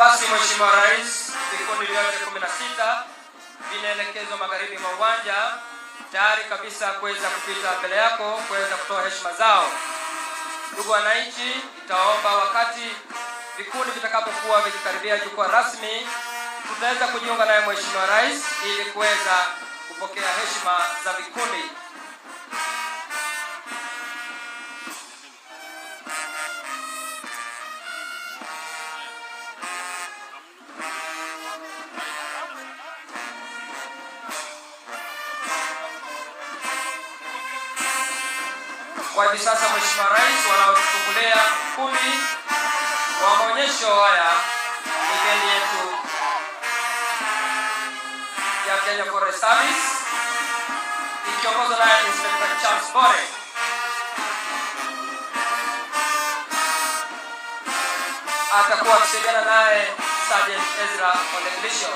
Basi Mheshimiwa Rais, vikundi vyote 16 vinaelekezwa magharibi mwa uwanja tayari kabisa kuweza kupita mbele yako kuweza kutoa heshima zao. Ndugu wananchi, nitaomba wakati vikundi vitakapokuwa vikikaribia jukwaa rasmi, tutaweza kujiunga naye Mheshimiwa Rais ili kuweza kupokea heshima za vikundi. Kwa hivi sasa, Mheshimiwa Rais, wanaotufungulia ukumbi wa maonyesho haya ni bendi yetu ya Kenya Forest Service ikiongozwa naye Inspector Charles Bore. Atakuwa akisaidiana naye Sergeant Ezra Olegilisho.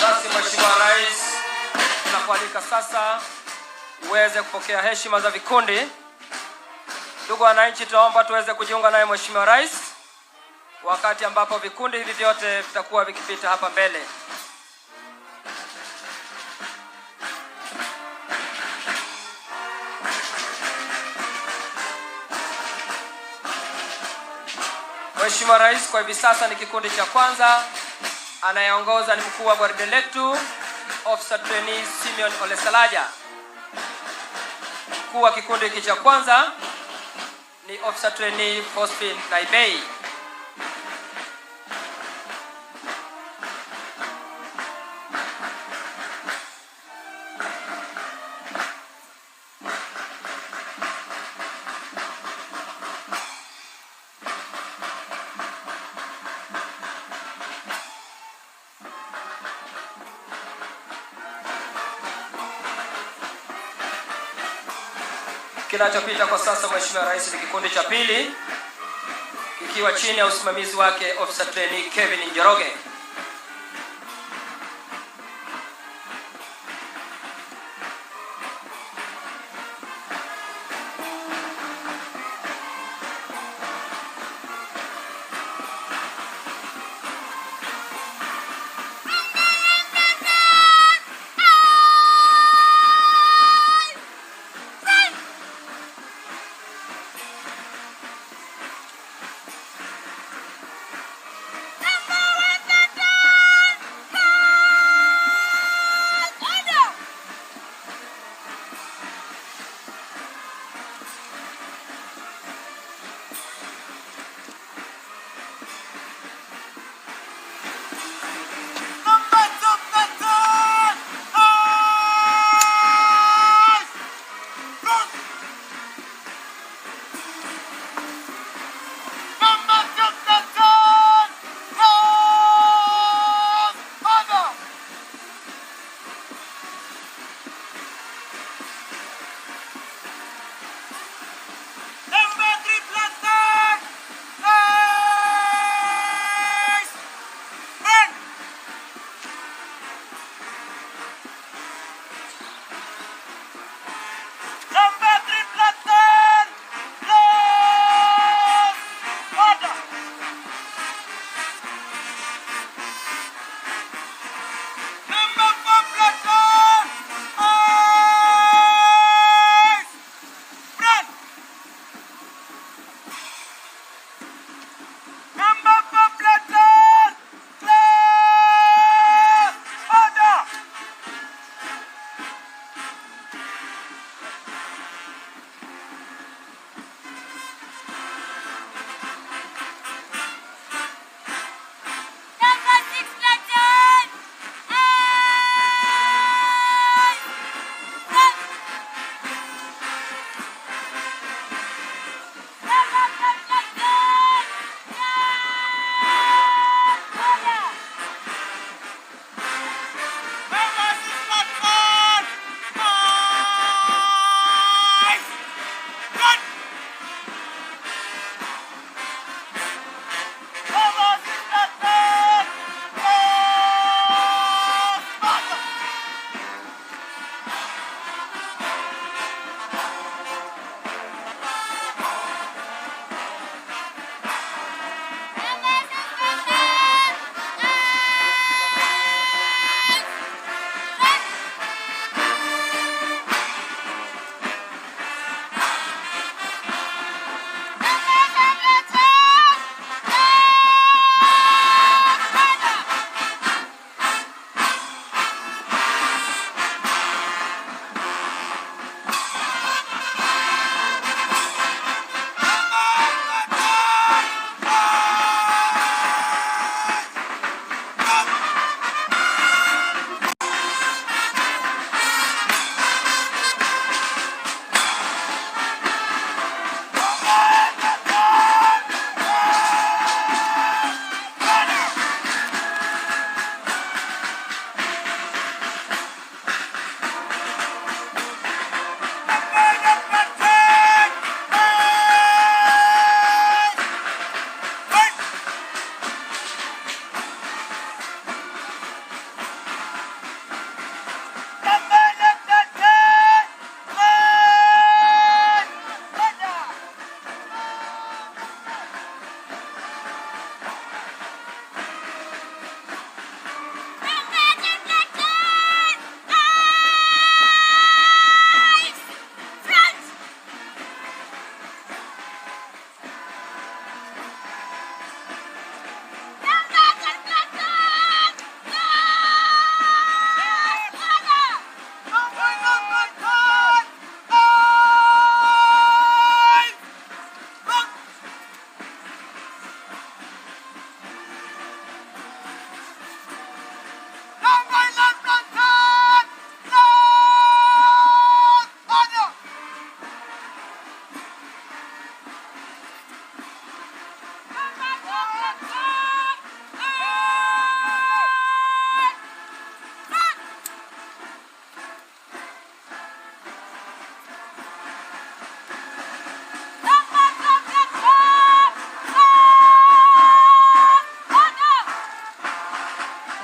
Basi Mheshimiwa Rais, tunakualika sasa uweze kupokea heshima za vikundi. Ndugu wananchi, tunaomba tuweze kujiunga naye Mheshimiwa Rais wakati ambapo vikundi hivi vyote vitakuwa vikipita hapa mbele. Mheshimiwa Rais, kwa hivi sasa ni kikundi cha kwanza. Anayeongoza ni mkuu wa gwaride letu Officer Trainee Simeon Olesalaja. Mkuu wa kikundi hiki cha kwanza ni Officer Trainee Josephine Naibei. Kinachopita kwa sasa Mheshimiwa Rais ni kikundi cha pili kikiwa chini ya usimamizi wake Officer Trainee Kevin Njoroge.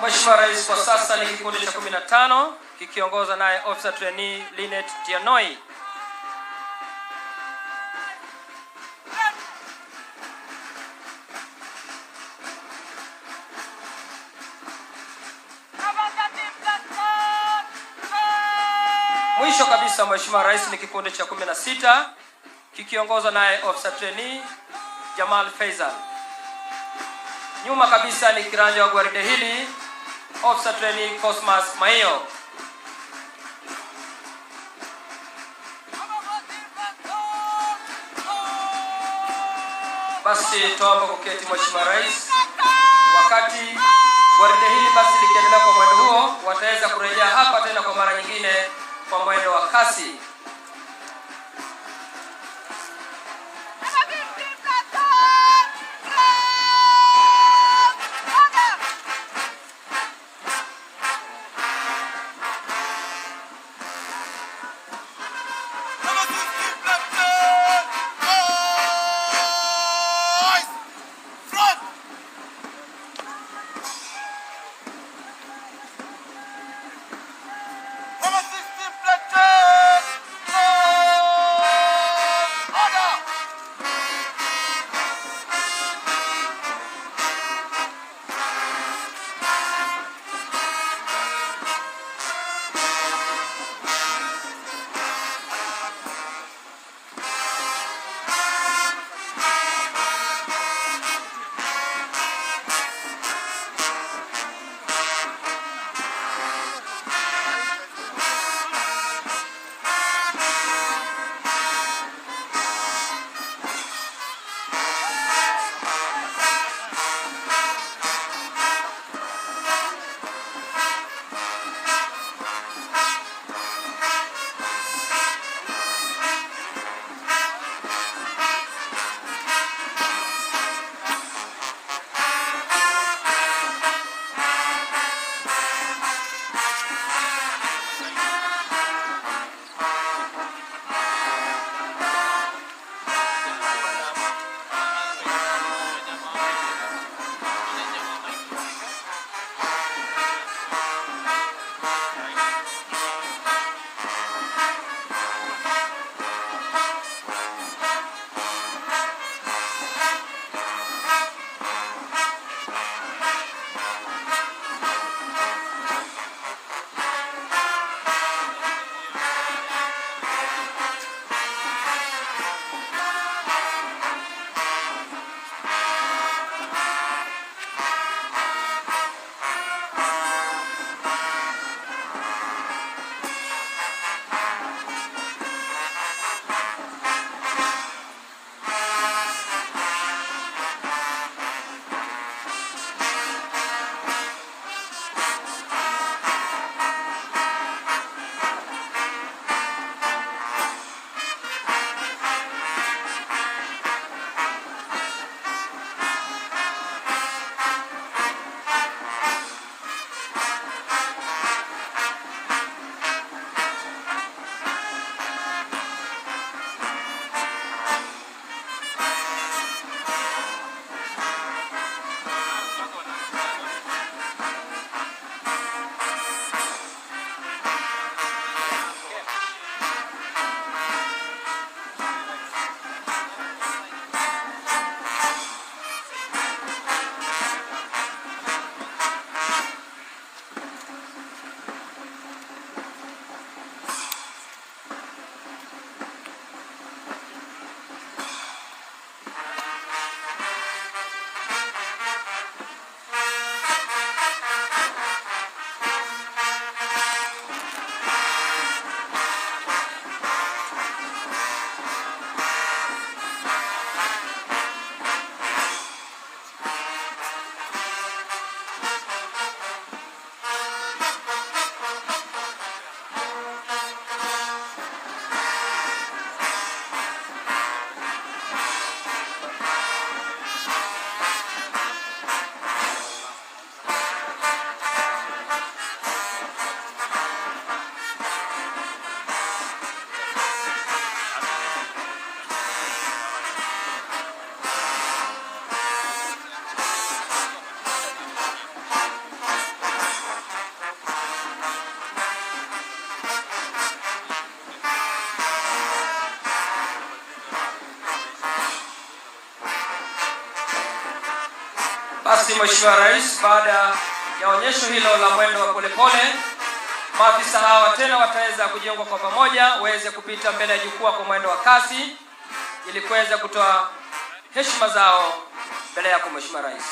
Mheshimiwa Rais, kwa sasa ni kikundi cha 15 kikiongozwa naye Officer Trainee Linet Tianoi. Mwisho kabisa, Mheshimiwa Rais, ni kikundi cha 16 kikiongozwa naye Officer Trainee Jamal Faisal. Nyuma kabisa ni kiranja wa gwaride hili Officer Trainee Cosmas Maiyo. Basi tuombe kuketi Mheshimiwa Rais. Wakati gwaride hili basi likiendelea kwa mwendo huo, wataweza kurejea hapa tena kwa mara nyingine kwa mwendo wa kasi. Basi Mheshimiwa Rais, baada ya onyesho hilo la mwendo wa polepole, maafisa hawa tena wataweza kujiunga kwa pamoja waweze kupita mbele ya jukwaa kwa mwendo wa kasi ili kuweza kutoa heshima zao mbele yako Mheshimiwa Rais.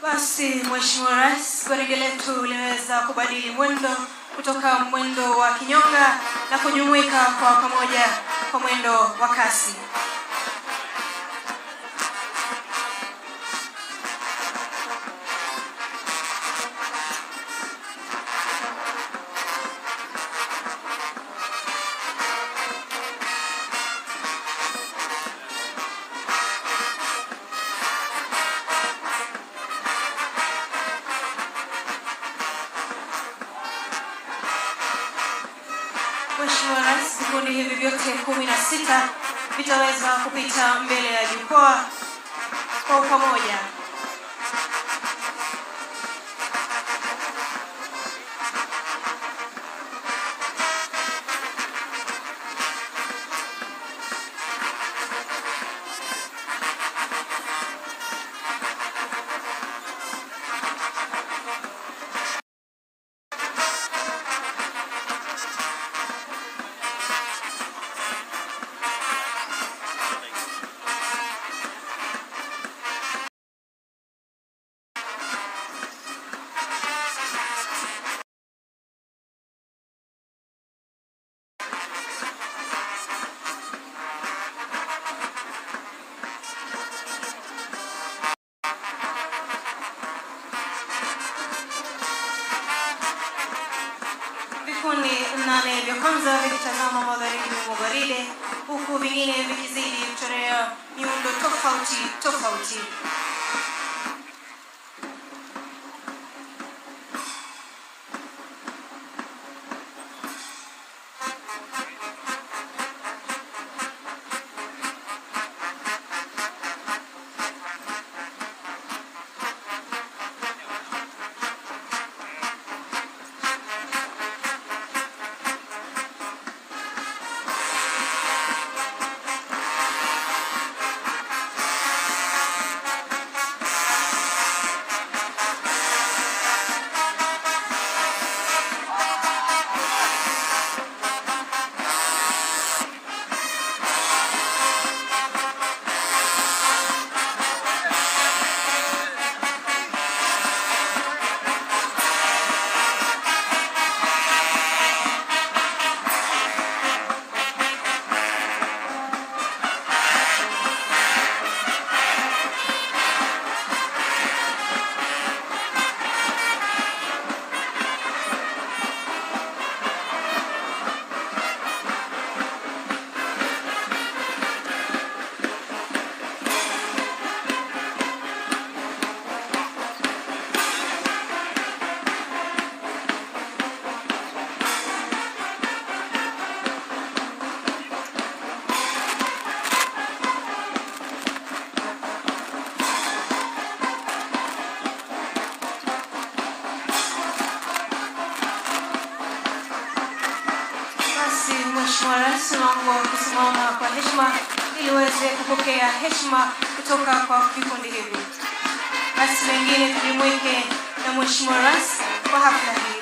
Basi Mheshimiwa Rais, gwaride letu limeweza kubadili mwendo kutoka mwendo wa kinyonga na kujumuika kwa pamoja kwa mwendo wa kasi. Mheshimiwa Rais, vikundi hivi vyote 16 vitaweza kupita mbele ya jukwaa kwa pamoja. Vikundi 8 vya kwanza vikitazama magharibi mwa gwaride, huku vingine vikizidi kuchorea miundo tofauti tofauti. Basi Mheshimiwa Rais, naomba kusimama kwa heshima ili uweze kupokea heshima kutoka kwa vikundi hivi. Basi wengine tujumuike na Mheshimiwa Rais kwa hafla hii.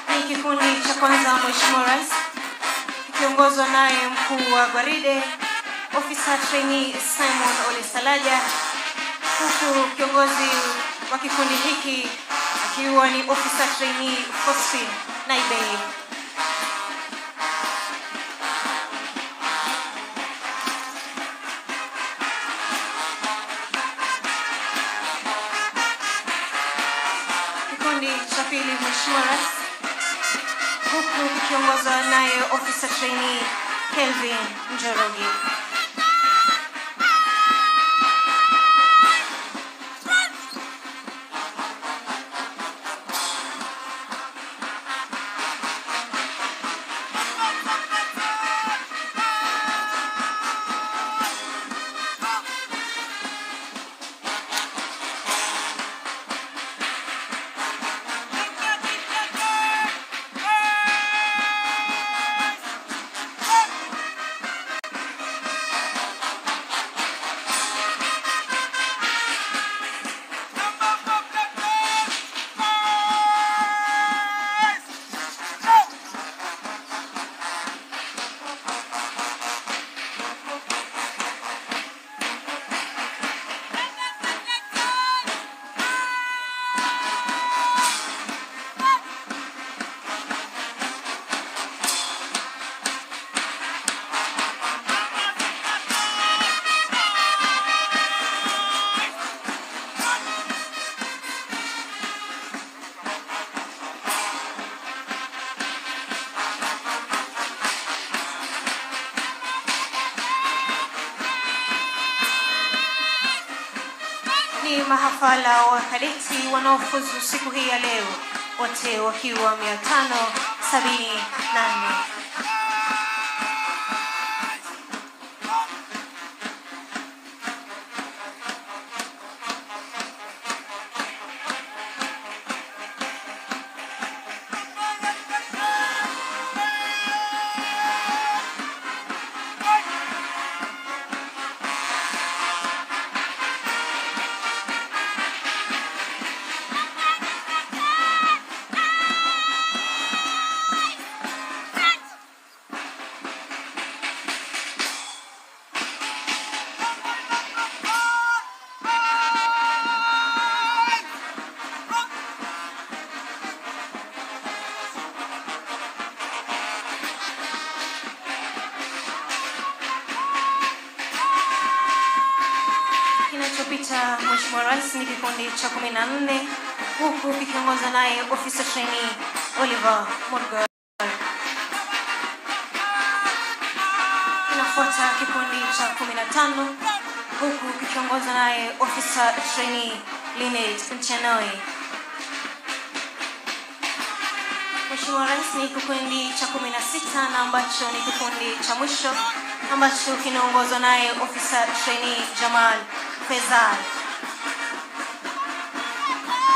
Ni kikundi cha kwanza, Mheshimiwa Rais, kikiongozwa naye mkuu wa gwaride Officer Trainee Simon Ole Salaja, huku kiongozi wa kikundi hiki akiwa ni Officer Trainee Faustin Naibei. Kikundi cha pili, Mheshimiwa Rais, huku kikiongozwa naye Officer Trainee Kelvin Njoroge. Ni mahafala wa kadeti wanaofuzu siku hii ya leo, wote wakiwa 574. Kinachopita Mheshimiwa Rais ni kikundi cha 14, huku kikiongozwa naye ofisa trainee Oliver Murgor. Inafuata kikundi cha 15 huku kikiongozwa naye ofisa trainee Linet Nchanoi. Mheshimiwa Rais, ni kikundi cha 16 na ambacho ni kikundi cha mwisho ambacho kinaongozwa naye ofisa trainee Jamal Fezal,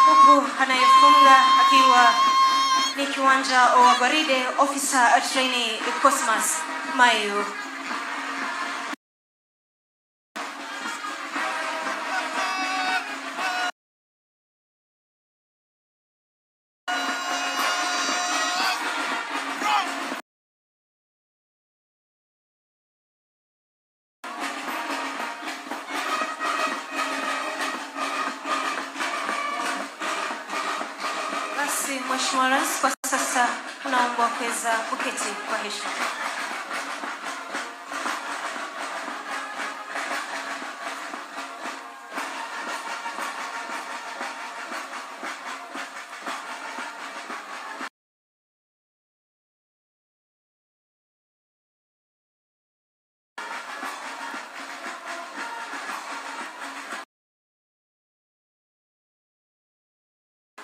huku anayefunga akiwa ni kiwanja wa gwaride ofisa trainee Cosmas Mayo. Basi Mheshimiwa Rais, kwa sasa unaombwa kuweza kuketi kwa heshima.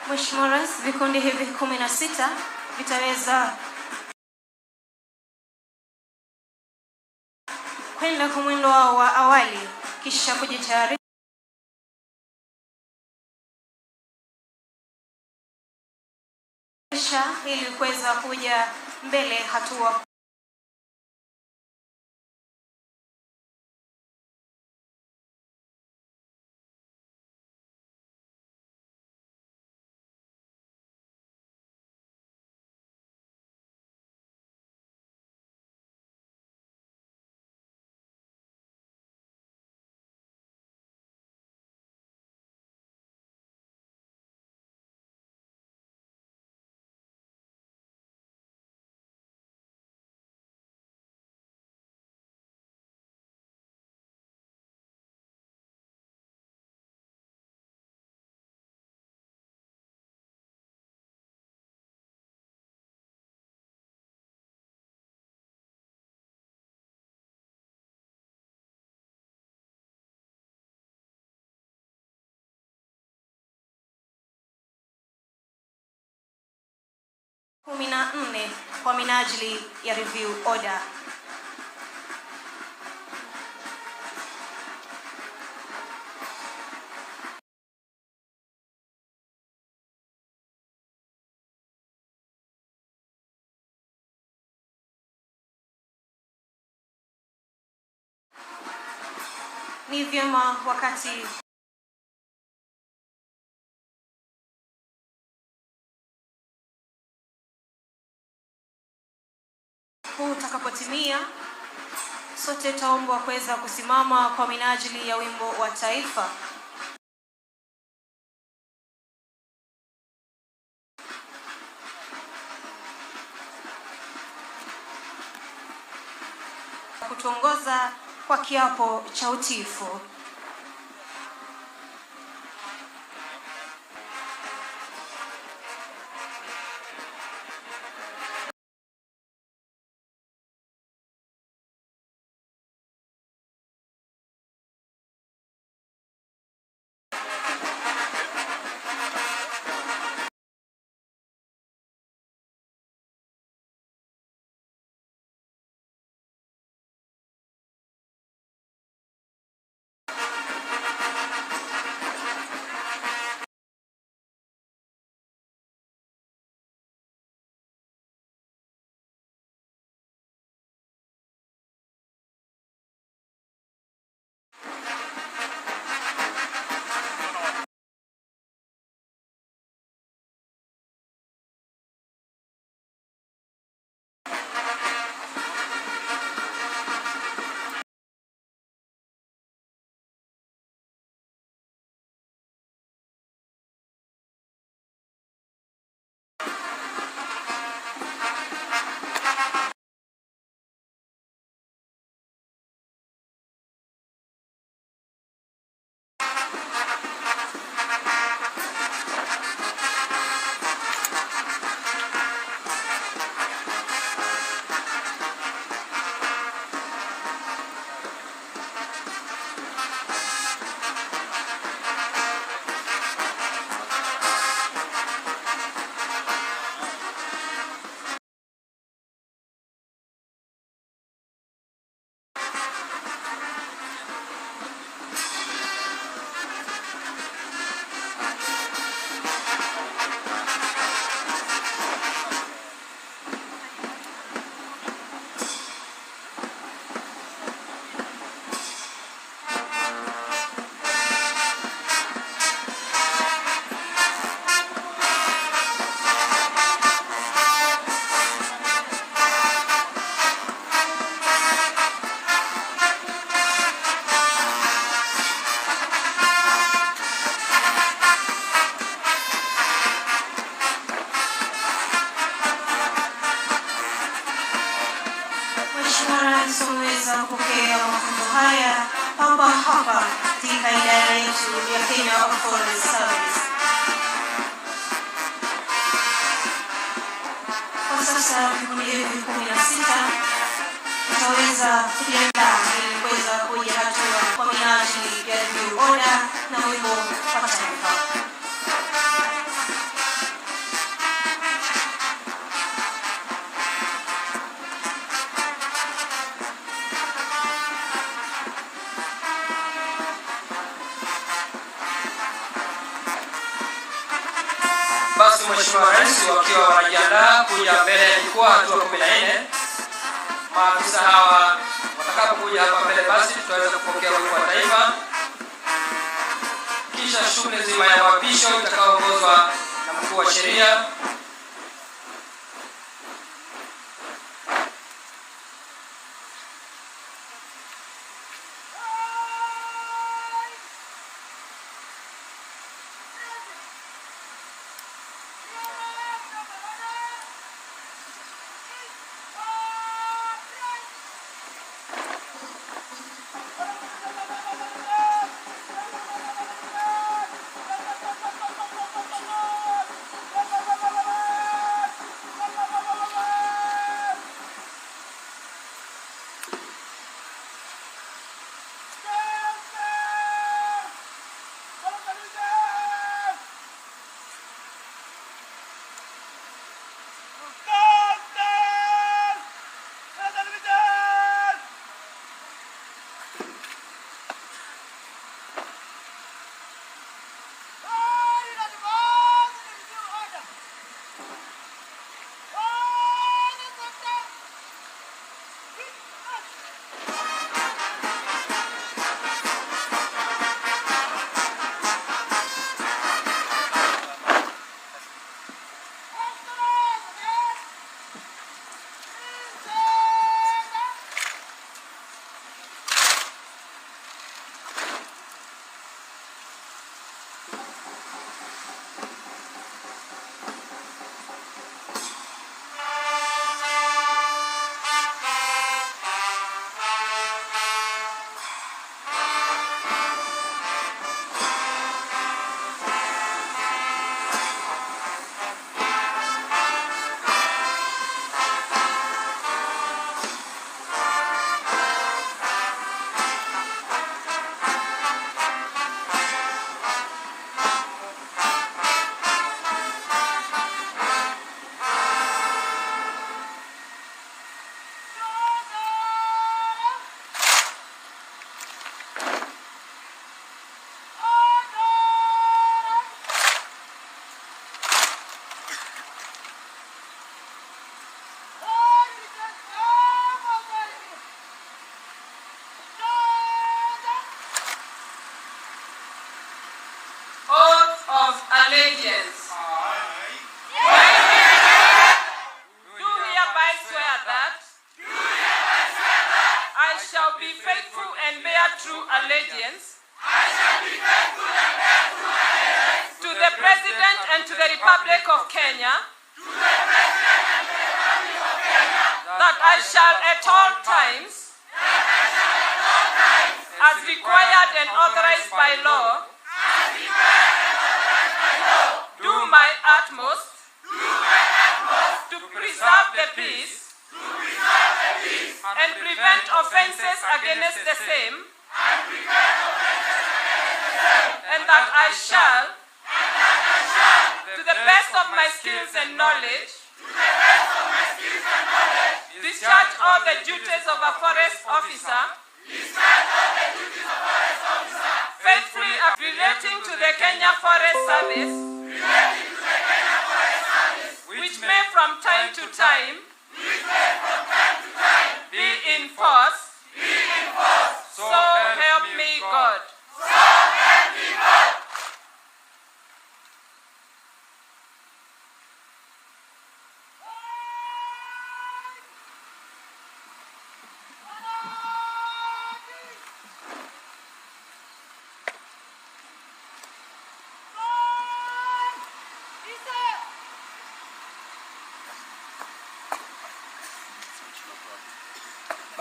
Mheshimiwa Rais, vikundi hivi 16 vitaweza kwenda kwa mwendo wao wa awali kisha kujitayarisha ili kuweza kuja mbele hatua 14 kwa minajili ya review order. Ni vyema wakati huu utakapotimia, sote tutaombwa kuweza kusimama kwa minajili ya wimbo wa taifa. Kutuongoza kwa kiapo cha utiifu. Mheshimiwa Rais ameweza kupokea mafunzo haya papa hapa katika idara yetu ya Kenya Forest Service. Kwa sasa vikundi hivi 16 vitaweza kujiandaa ili kuweza kuja hatua kwa minajili ya review order na wimbo wa taifa. Basi Mheshimiwa Rais wakiwa wanajiandaa kuja mbele ya jukwaa hatua 14, maafisa hawa watakapokuja hapa mbele, basi tutaweza kupokea wimbo wa taifa, kisha shughuli nzima ya uapisho itakayoongozwa na mkuu wa sheria. Oath of Allegiance. Do hereby swear that I shall be faithful and bear true allegiance to the President and to the Republic of Kenya, that I shall at all times, as required and authorized by law, do my utmost to preserve the peace and prevent offenses against the same, and that I shall, to the best of my skills and knowledge, discharge all the duties of a forest officer, faithfully relating to the Kenya Forest Service, which may from time to time be in force. So help me God.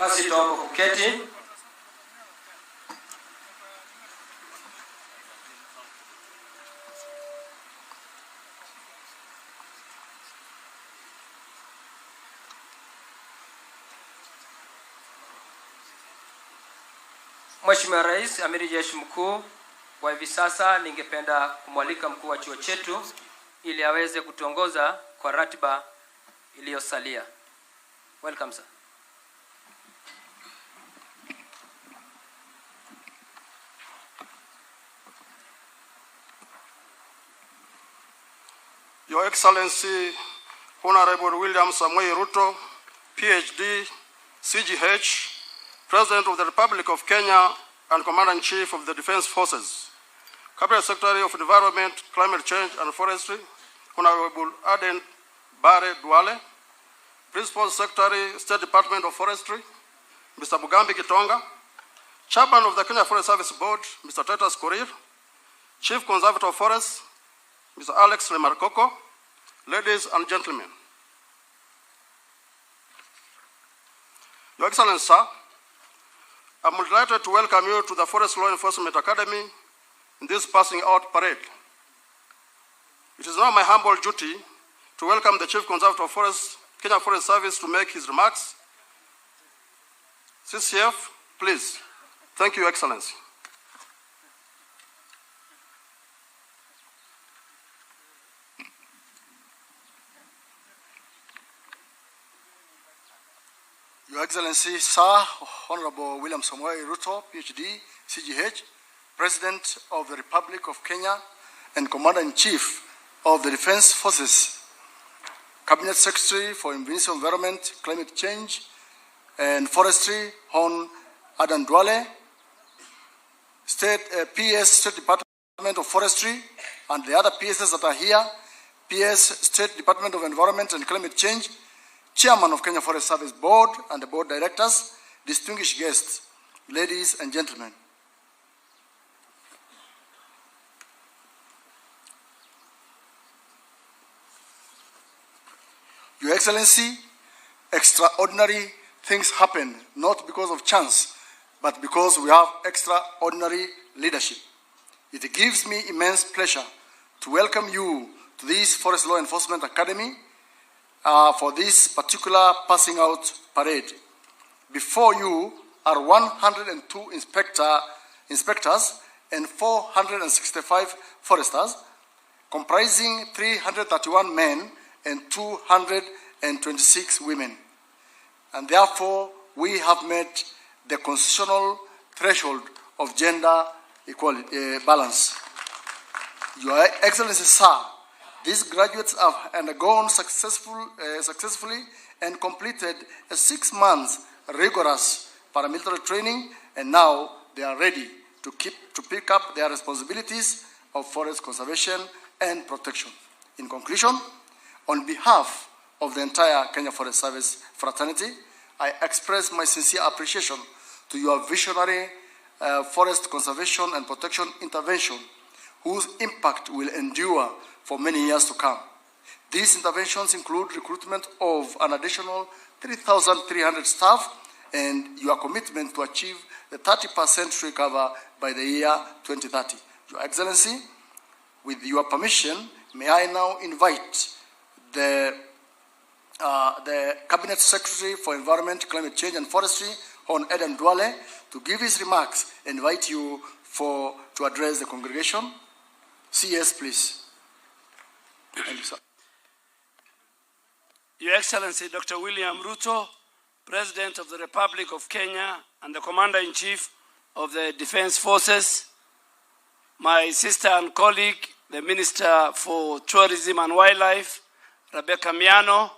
Basi tuombe kuketi. Mheshimiwa Rais, Amiri Jeshi Mkuu, kwa hivi sasa ningependa kumwalika mkuu wa chuo chetu ili aweze kutuongoza kwa ratiba iliyosalia. Welcome sir. Your Excellency, Honorable William Samoei Ruto, PhD, CGH, President of the Republic of Kenya and Commander-in-Chief of the Defense Forces, Cabinet Secretary of Environment, Climate Change and Forestry, Honorable Aden Bare Duale, Principal Secretary, State Department of Forestry, Mr. Mugambi Kitonga, Chairman of the Kenya Forest Service Board, Mr. Titus Korir, Chief Conservator of Forests, Mr. Alex Lemarkoko, ladies and gentlemen. Your Excellency, sir, I'm delighted to welcome you to the Forest Law Enforcement Academy in this passing out parade. It is now my humble duty to welcome the Chief Conservator of Forests, Kenya Forest Service, to make his remarks. CCF, please. Thank you, Excellency. Your Excellency, Sir Honorable William Samoei Ruto, PhD, CGH, President of the Republic of Kenya and Commander-in-Chief of the Defense Forces, Cabinet Secretary for Environment, Climate Change and Forestry, Hon Adan Duale, State PS, State Department of Forestry, and the other PSs that are here, PS, State Department of Environment and Climate Change, Chairman of Kenya Forest Service Board and the Board Directors, distinguished guests, ladies and gentlemen. Your Excellency, extraordinary things happen, not because of chance, but because we have extraordinary leadership. It gives me immense pleasure to welcome you to this Forest Law Enforcement Academy for this particular passing out parade. Before you are 102 inspectors and 465 foresters, comprising 331 men and 226 women. And therefore, we have met the constitutional threshold of gender equality, balance. Your Excellency, sir, these graduates have undergone successfully and completed a 6 months rigorous paramilitary training, and now they are ready to pick up their responsibilities of forest conservation and protection. In conclusion, on behalf of the entire Kenya Forest Service fraternity, I express my sincere appreciation to your visionary forest conservation and protection intervention, whose impact will endure for many years to come. These interventions include recruitment of an additional 3,300 staff and your commitment to achieve the 30% tree cover by the year 2030. Your Excellency, with your permission, may I now invite the Cabinet Secretary for Environment, Climate Change and Forestry, Hon Aden Duale, to give his remarks and invite you to address the congregation. CS, please. Thank you, sir. Your Excellency, Dr. William Ruto, President of the Republic of Kenya and the Commander-in-Chief of the Defense Forces, my sister and colleague, the Minister for Tourism and Wildlife, Rebecca Miano,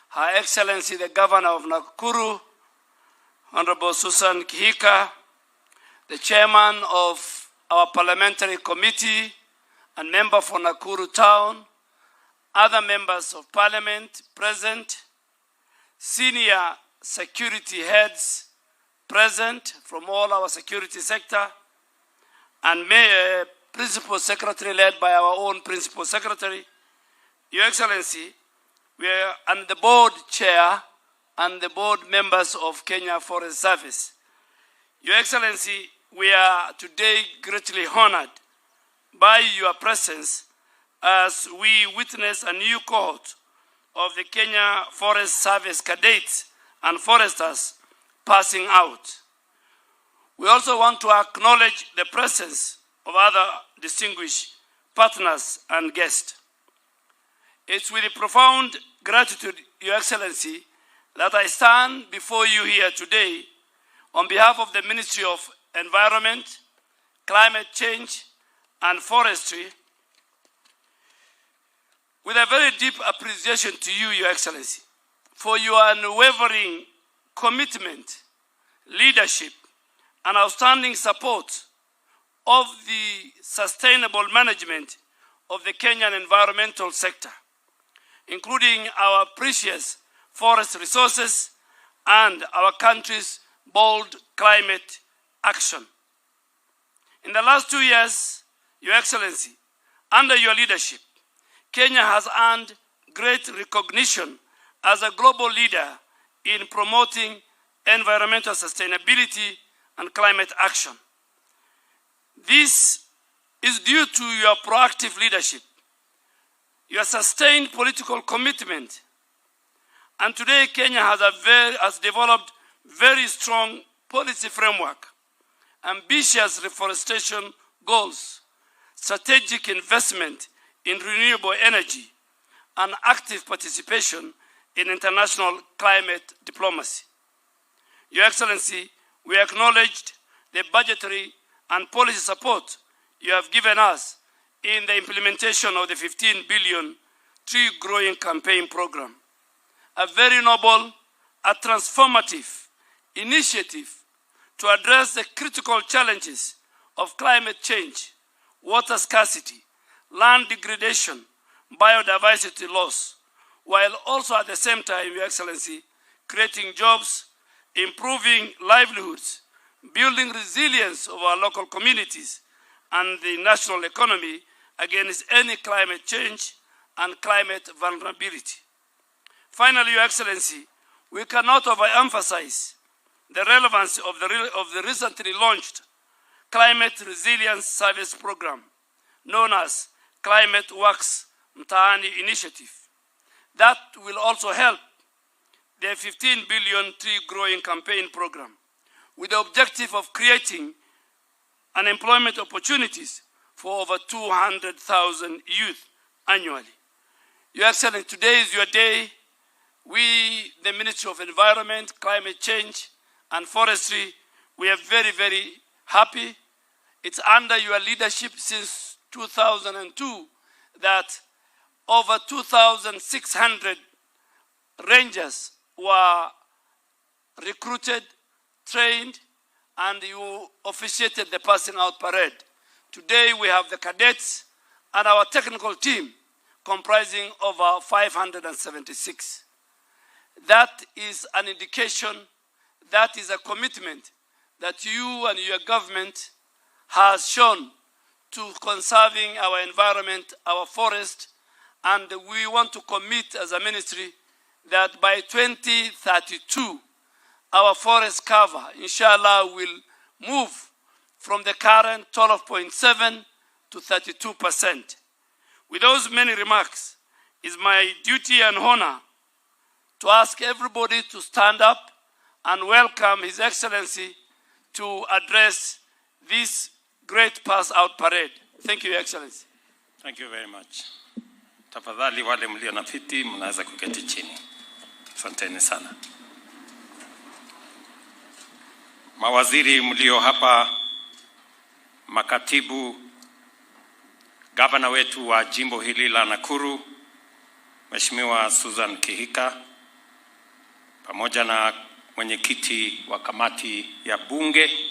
Her Excellency, the Governor of Nakuru, Honorable Susan Kihika, the Chairman of our Parliamentary Committee and member for Nakuru Town, other members of Parliament present, senior security heads present from all our security sector, and Principal Secretary led by our own Principal Secretary. Your Excellency, we are, and the board chair and the board members of Kenya Forest Service. Your Excellency, we are today greatly honored by your presence as we witness a new cohort of the Kenya Forest Service cadets and foresters passing out. We also want to acknowledge the presence of other distinguished partners and guests. It's with profound gratitude, Your Excellency, that I stand before you here today on behalf of the Ministry of Environment, Climate Change, and Forestry, with a very deep appreciation to you, Your Excellency, for your unwavering commitment, leadership, and outstanding support of the sustainable management of the Kenyan environmental sector, including our precious forest resources and our country's bold climate action. In the last 2 years, Your Excellency, under your leadership, Kenya has earned great recognition as a global leader in promoting environmental sustainability and climate action. This is due to your proactive leadership, your sustained political commitment, and today Kenya has developed very strong policy framework, ambitious reforestation goals, strategic investment in renewable energy, and active participation in international climate diplomacy. Your Excellency, we acknowledged the budgetary and policy support you have given us in the implementation of the 15 billion tree growing campaign program. A very noble, a transformative initiative to address the critical challenges of climate change, water scarcity, land degradation, biodiversity loss, while also at the same time, Your Excellency, creating jobs, improving livelihoods, building resilience of our local communities and the national economy against any climate change and climate vulnerability. Finally, Your Excellency, we cannot overemphasize the relevance of the recently launched Climate Resilience Service Program, known as Climate Works Mtaani Initiative. That will also help the 15 billion tree growing campaign program with the objective of creating unemployment opportunities for over 200,000 youth annually. Your Excellency, today is your day. We, the Ministry of Environment, Climate Change, and Forestry, we are very, very happy. It's under your leadership since 2002 that over 2,600 rangers were recruited, trained, and you officiated the passing out parade. Today we have the cadets and our technical team comprising over 576. That is an indication, that is a commitment that you and your government has shown to conserving our environment, our forest, and we want to commit as a ministry that by 2032, our forest cover, inshallah, will move from the current 12.7 to 32%. With those many remarks, it's my duty and honor to ask everybody to stand up and welcome His Excellency to address this great pass out parade. Thank you, Your Excellency. Thank you very much. Tafadhali wale mlio na viti mnaweza kuketi chini. Asanteni sana. Mawaziri mlio hapa, makatibu, gavana wetu wa jimbo hili la Nakuru, Mheshimiwa Susan Kihika, pamoja na mwenyekiti wa kamati ya bunge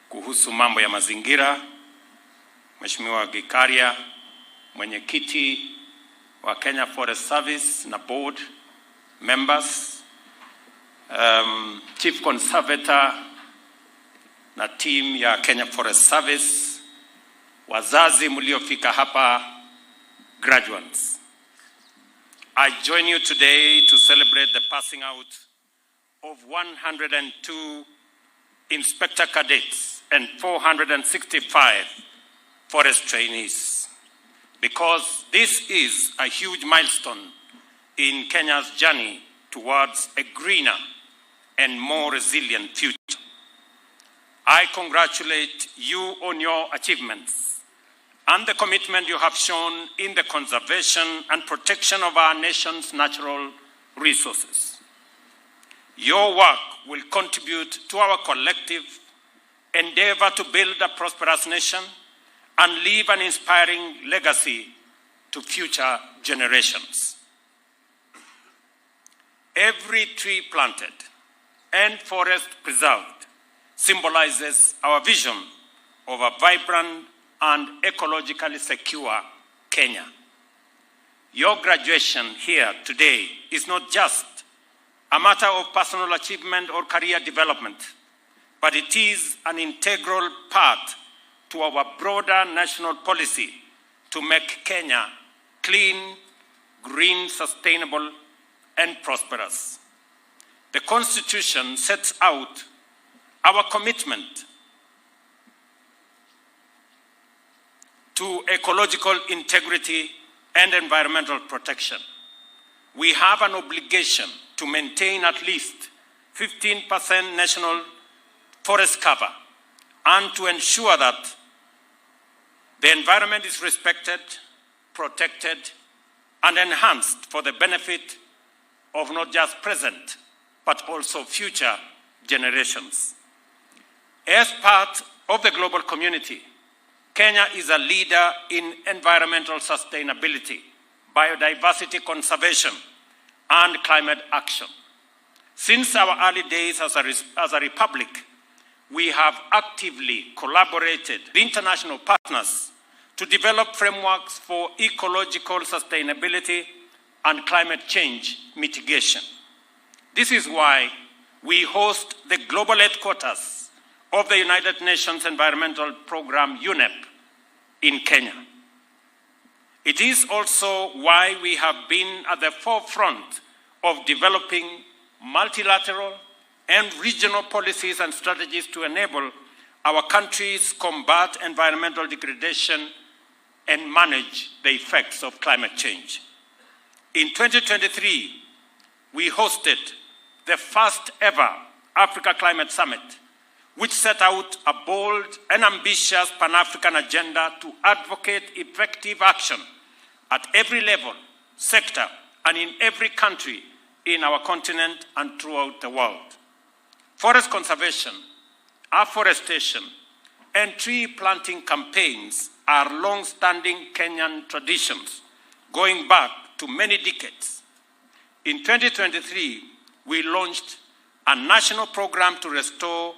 kuhusu mambo ya mazingira, Mheshimiwa Gikaria, mwenyekiti wa Kenya Forest Service na board members, Chief Conservator na team ya Kenya Forest Service, wazazi mliofika hapa, graduates. I join you today to celebrate the passing out of 102 inspector cadets and 465 forest trainees because this is a huge milestone in Kenya's journey towards a greener and more resilient future. I congratulate you on your achievements and the commitment you have shown in the conservation and protection of our nation's natural resources. Your work will contribute to our collective endeavor to build a prosperous nation and leave an inspiring legacy to future generations. Every tree planted and forest preserved symbolizes our vision of a vibrant and ecologically secure Kenya. Your graduation here today is not just a matter of personal achievement or career development, but it is an integral part to our broader national policy to make Kenya clean, green, sustainable, and prosperous. The Constitution sets out our commitment to ecological integrity and environmental protection. We have an obligation to maintain at least 15% national forest cover and to ensure that the environment is respected, protected, and enhanced for the benefit of not just present, but also future generations. As part of the global community, Kenya is a leader in environmental sustainability, biodiversity conservation, and climate action. Since our early days as a, as a republic, we have actively collaborated with international partners to develop frameworks for ecological sustainability and climate change mitigation. This is why we host the global headquarters of the United Nations Environmental Programme, UNEP, in Kenya. It is also why we have been at the forefront of developing multilateral and regional policies and strategies to enable our countries combat environmental degradation and manage the effects of climate change. In 2023, we hosted the first ever Africa Climate Summit, which set out a bold and ambitious Pan African agenda to advocate effective action at every level, sector, and in every country in our continent and throughout the world. Forest conservation, afforestation, and tree planting campaigns are long standing Kenyan traditions going back to many decades. In 2023, we launched a national program to restore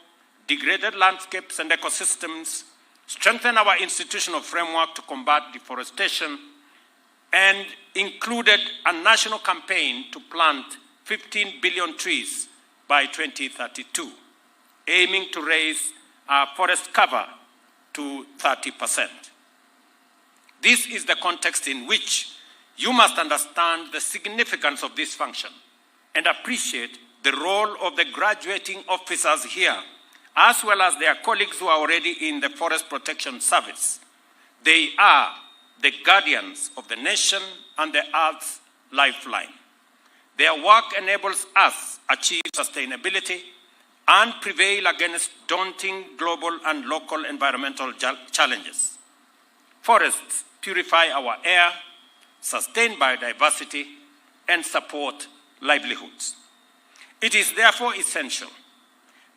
degraded landscapes and ecosystems, strengthen our institutional framework to combat deforestation, and included a national campaign to plant 15 billion trees by 2032, aiming to raise our forest cover to 30%. This is the context in which you must understand the significance of this function and appreciate the role of the graduating officers here, as well as their colleagues who are already in the Forest Protection Service. They are the guardians of the nation and the earth's lifeline. Their work enables us achieve sustainability and prevail against daunting global and local environmental challenges. Forests purify our air, sustain biodiversity, and support livelihoods. It is therefore essential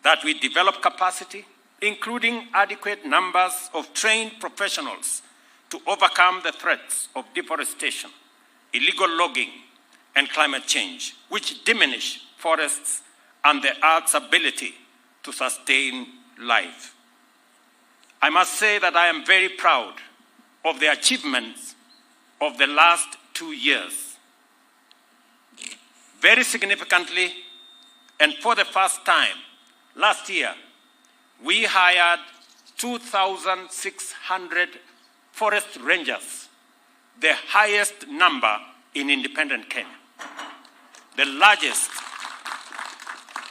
that we develop capacity, including adequate numbers of trained professionals to overcome the threats of deforestation, illegal logging, and climate change, which diminish forests and the earth's ability to sustain life. I must say that I am very proud of the achievements of the last two years. Very significantly, and for the first time, last year, we hired 2,600 forest rangers, the highest number in independent Kenya, the largest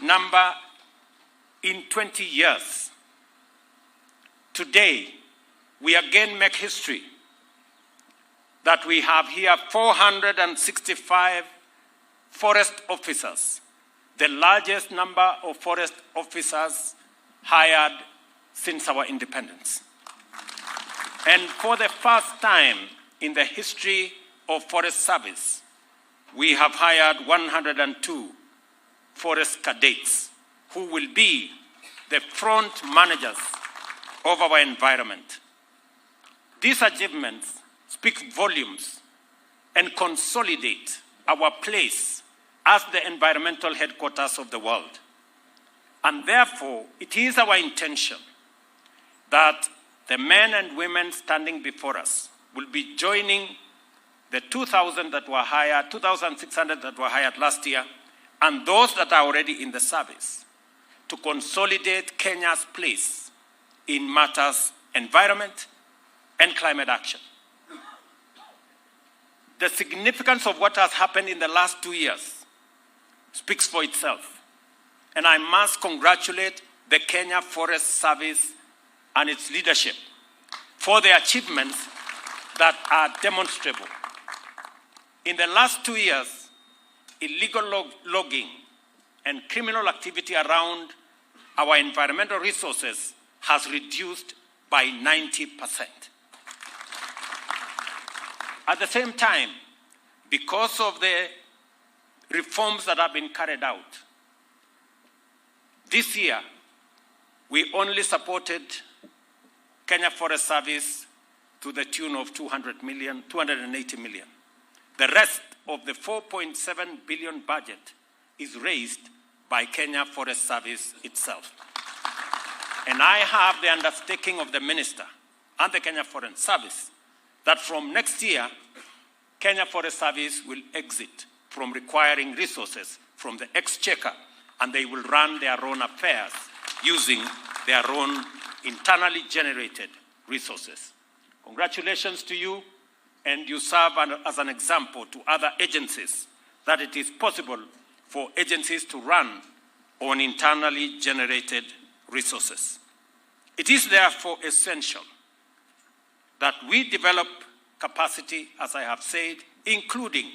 number in 20 years. Today, we again make history that we have here 465 forest officers, the largest number of forest officers hired since our independence. And for the first time in the history of Forest Service, we have hired 102 forest cadets who will be the front managers of our environment. These achievements speak volumes and consolidate our place as the environmental headquarters of the world. And therefore, it is our intention that the men and women standing before us will be joining the 2,000 that were hired, 2,600 that were hired last year, and those that are already in the service to consolidate Kenya's place in matters environment and climate action. The significance of what has happened in the last 2 years speaks for itself. And I must congratulate the Kenya Forest Service and its leadership for the achievements that are demonstrable. In the last 2 years, illegal logging and criminal activity around our environmental resources has reduced by 90%. At the same time, because of the reforms that have been carried out, this year we only supported Kenya Forest Service to the tune of 200 million, 280 million. The rest of the 4.7 billion budget is raised by Kenya Forest Service itself. And I have the undertaking of the minister and the Kenya Forest Service that from next year, Kenya Forest Service will exit from requiring resources from the exchequer, and they will run their own affairs using their own internally generated resources. Congratulations to you, and you serve as an example to other agencies that it is possible for agencies to run on internally generated resources. It is therefore essential that we develop capacity, as I have said, including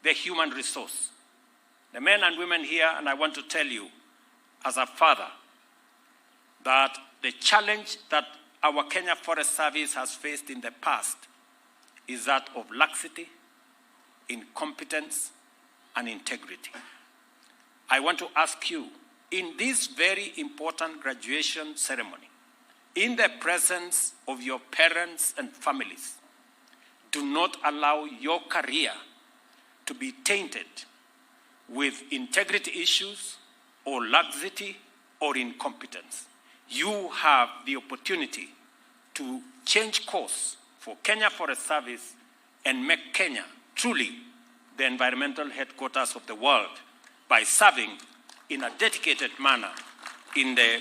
the human resource. The men and women here, and I want to tell you as a father, that the challenge that our Kenya Forest Service has faced in the past is that of laxity, incompetence, and integrity. I want to ask you, in this very important graduation ceremony, in the presence of your parents and families, do not allow your career to be tainted with integrity issues or laxity or incompetence. You have the opportunity to change course for Kenya Forest Service and make Kenya truly the environmental headquarters of the world by serving in a dedicated manner in the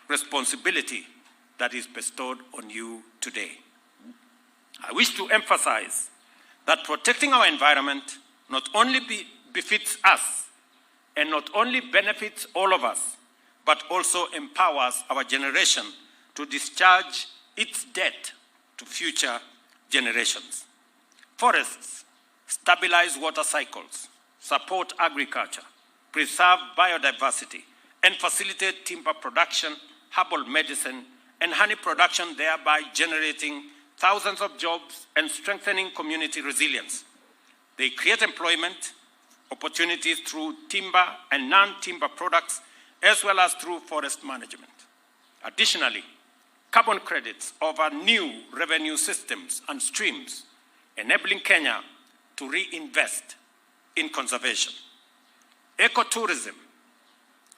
responsibility that is bestowed on you today. I wish to emphasize that protecting our environment not only befits us and not only benefits all of us, but also empowers our generation to discharge its debt to future generations. Forests stabilize water cycles, support agriculture, preserve biodiversity, and facilitate timber production, herbal medicine, and honey production, thereby generating thousands of jobs and strengthening community resilience. They create employment opportunities through timber and non-timber products, as well as through forest management. Additionally, carbon credits offer new revenue systems and streams, enabling Kenya to reinvest in conservation. Ecotourism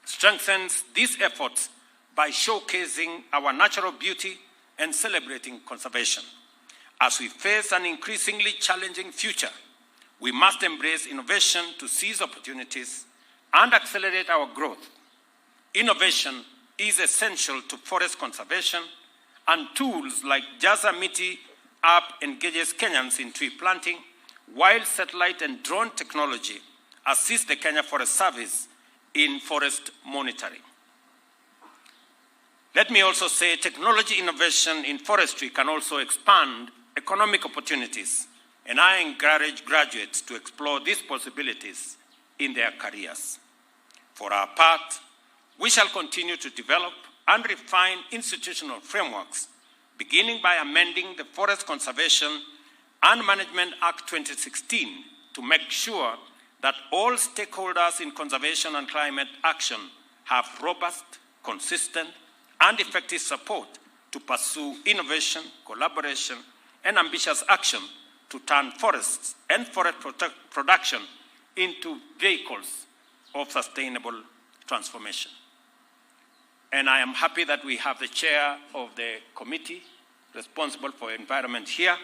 strengthens these efforts by showcasing our natural beauty and celebrating conservation. As we face an increasingly challenging future, we must embrace innovation to seize opportunities and accelerate our growth. Innovation is essential to forest conservation, and tools like Jaza Miti app engages Kenyans in tree planting, while satellite and drone technology assist the Kenya Forest Service in forest monitoring. Let me also say technology innovation in forestry can also expand economic opportunities, and I encourage graduates to explore these possibilities in their careers. For our part, we shall continue to develop and refine institutional frameworks, beginning by amending the Forest Conservation and Management Act 2016 to make sure that all stakeholders in conservation and climate action have robust, consistent, and effective support to pursue innovation, collaboration, and ambitious action to turn forests and forest production into vehicles of sustainable transformation. And I am happy that we have the chair of the committee responsible for environment here,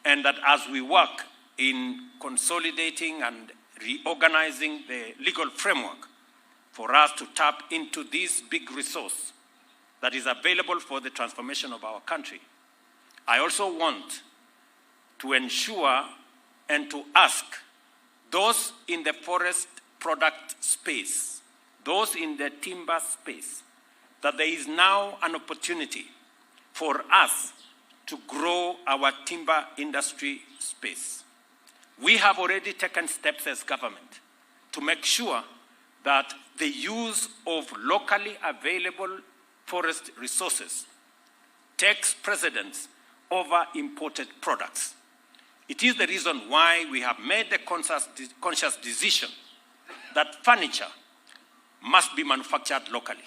and that as we work in consolidating and reorganizing the legal framework for us to tap into this big resource that is available for the transformation of our country, I also want to ensure and to ask those in the forest product space, those in the timber space, that there is now an opportunity for us to grow our timber industry space. We have already taken steps as government to make sure that the use of locally available forest resources takes precedence over imported products. It is the reason why we have made the conscious decision that furniture must be manufactured locally.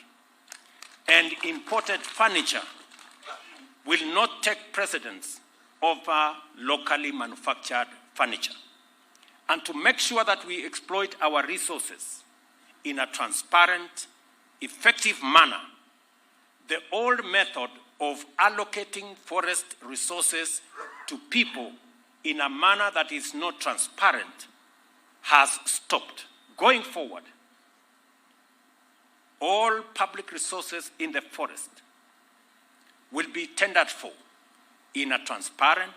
And imported furniture will not take precedence over locally manufactured furniture. And to make sure that we exploit our resources in a transparent, effective manner, the old method of allocating forest resources to people in a manner that is not transparent has stopped. Going forward, all public resources in the forest will be tendered for in a transparent,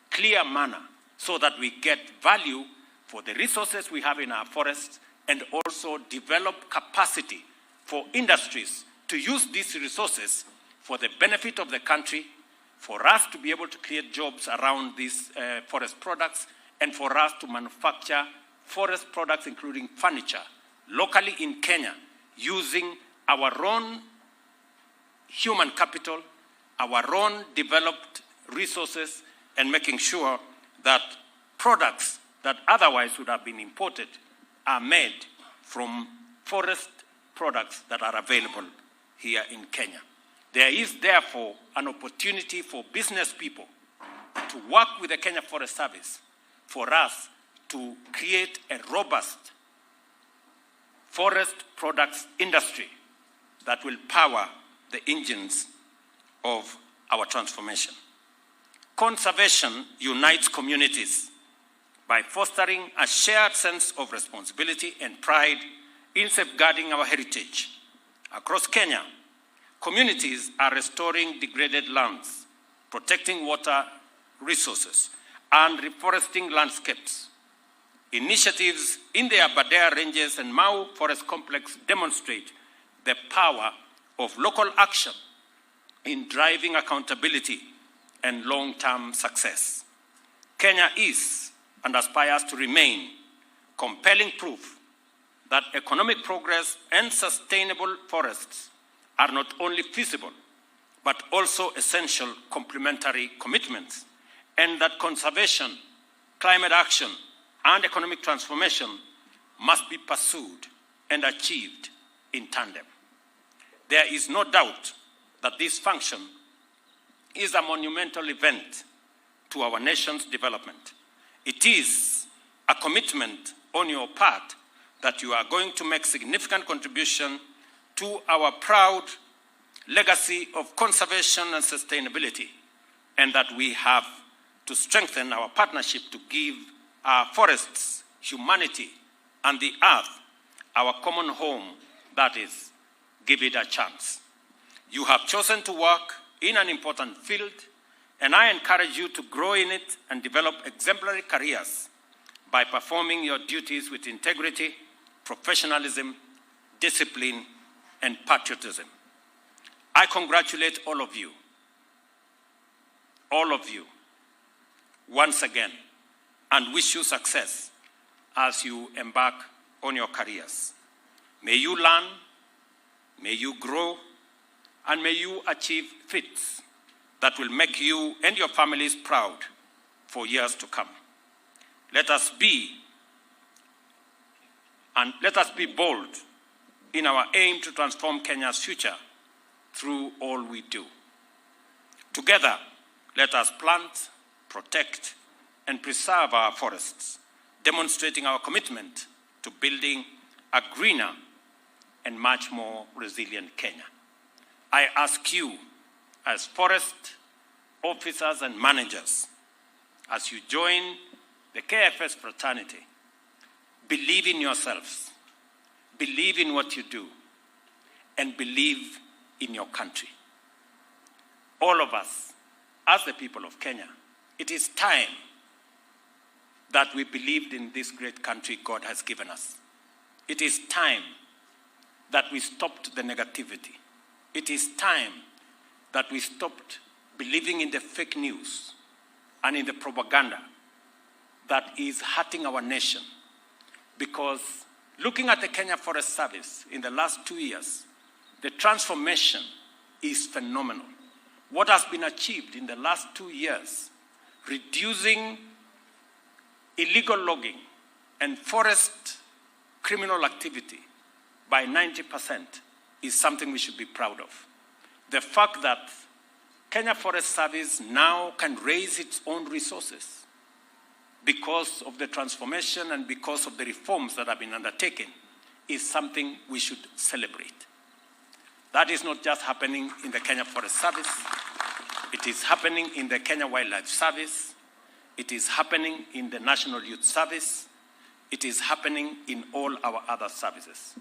clear manner so that we get value for the resources we have in our forests and also develop capacity for industries to use these resources for the benefit of the country, for us to be able to create jobs around these forest products, and for us to manufacture forest products, including furniture, locally in Kenya, using our own human capital, our own developed resources, and making sure that products that otherwise would have been imported are made from forest products that are available here in Kenya. There is therefore an opportunity for business people to work with the Kenya Forest Service for us to create a robust forest products industry that will power the engines of our transformation. Conservation unites communities by fostering a shared sense of responsibility and pride in safeguarding our heritage. Across Kenya, communities are restoring degraded lands, protecting water resources, and reforesting landscapes. Initiatives in the Aberdare Ranges and Mau Forest Complex demonstrate the power of local action in driving accountability and long-term success. Kenya is and aspires to remain compelling proof that economic progress and sustainable forests are not only feasible, but also essential complementary commitments, and that conservation, climate action, and economic transformation must be pursued and achieved in tandem. There is no doubt that this function is a monumental event to our nation's development. It is a commitment on your part that you are going to make significant contribution to our proud legacy of conservation and sustainability, and that we have to strengthen our partnership to give our forests, humanity, and the earth our common home, that is, give it a chance. You have chosen to work in an important field, and I encourage you to grow in it and develop exemplary careers by performing your duties with integrity, professionalism, discipline, and patriotism. I congratulate all of you, all of you, once again, and wish you success as you embark on your careers. May you learn, may you grow, and may you achieve feats that will make you and your families proud for years to come. Let us be and let us be bold in our aim to transform Kenya's future through all we do. Together, let us plant, protect, and preserve our forests, demonstrating our commitment to building a greener and much more resilient Kenya. I ask you, as forest officers and managers, as you join the KFS fraternity, believe in yourselves, believe in what you do, and believe in your country. All of us, as the people of Kenya, it is time that we believed in this great country God has given us. It is time that we stopped the negativity. It is time that we stopped believing in the fake news and in the propaganda that is hurting our nation. Because looking at the Kenya Forest Service in the last 2 years, the transformation is phenomenal. What has been achieved in the last 2 years, reducing illegal logging and forest criminal activity by 90% is something we should be proud of. The fact that Kenya Forest Service now can raise its own resources because of the transformation and because of the reforms that have been undertaken is something we should celebrate. That is not just happening in the Kenya Forest Service. It is happening in the Kenya Wildlife Service. It is happening in the National Youth Service. It is happening in all our other services.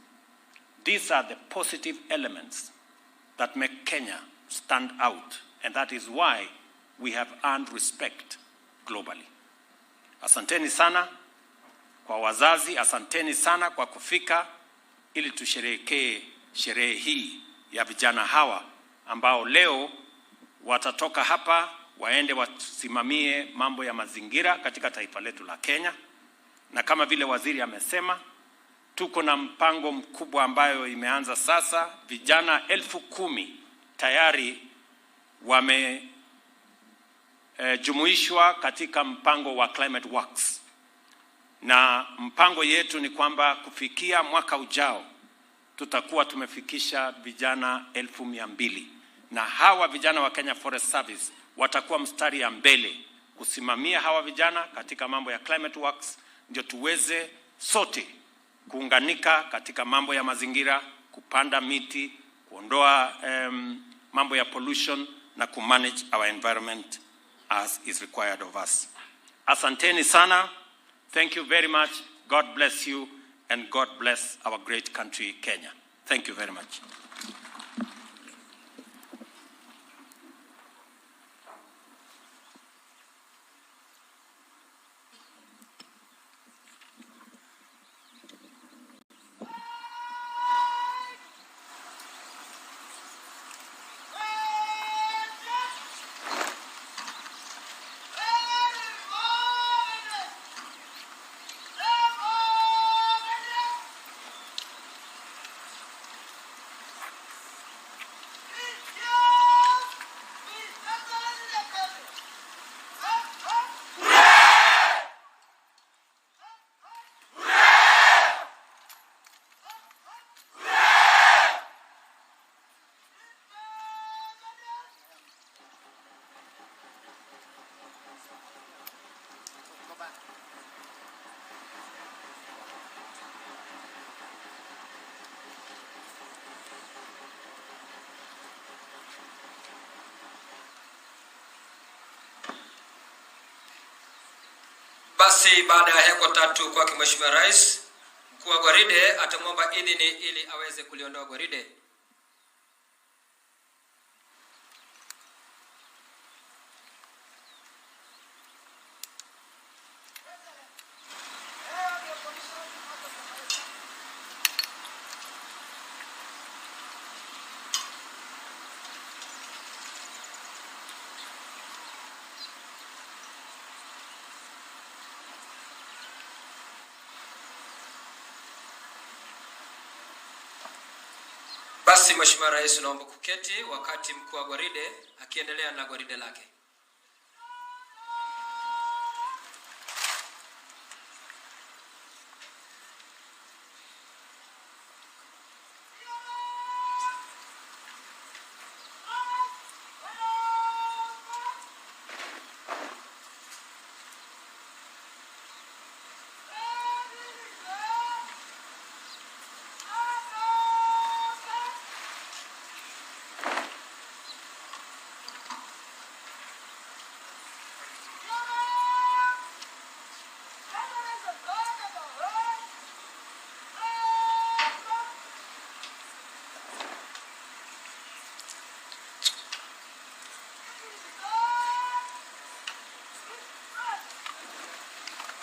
These are the positive elements that make Kenya stand out, and that is why we have earned respect globally. Asanteni sana kwa wazazi, asanteni sana kwa kufika ili tusherehekee sherehe hii ya vijana hawa ambao leo watatoka hapa waende wasimamie mambo ya mazingira katika taifa letu la Kenya. Na kama vile waziri amesema, tuko na mpango mkubwa ambayo imeanza sasa. Vijana 10,000 tayari wame jumuishwa katika mpango wa Climate Works, na mpango yetu ni kwamba kufikia mwaka ujao tutakuwa tumefikisha vijana 200,000, na hawa vijana wa Kenya Forest Service watakuwa mstari ya mbele kusimamia hawa vijana katika mambo ya Climate Works, ndio tuweze sote kuunganika katika mambo ya mazingira, kupanda miti, kuondoa mambo ya pollution na kumanage our environment as is required of us. Asanteni sana. Thank you very much. God bless you and God bless our great country, Kenya. Thank you very much. Basi baada ya heko tatu kwake Mheshimiwa Rais, mkuu wa gwaride atamwomba idhini ili aweze kuliondoa gwaride. Basi Mheshimiwa Rais, naomba kuketi wakati mkuu wa gwaride akiendelea na gwaride lake.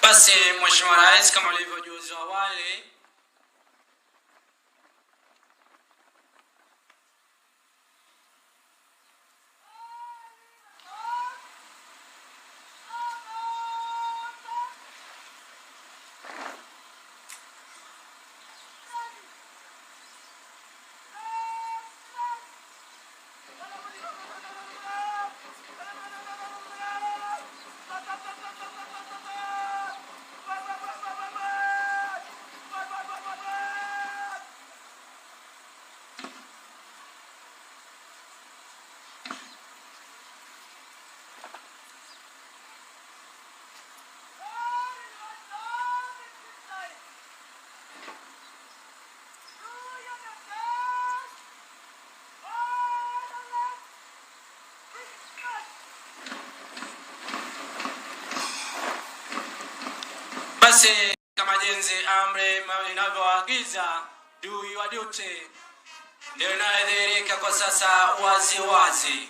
Basi Mheshimiwa Rais, kama ulivyojuzwa awali, basi kama jinsi amri inavyoagiza do your duty, ndio inayodhihirika kwa sasa wazi wazi.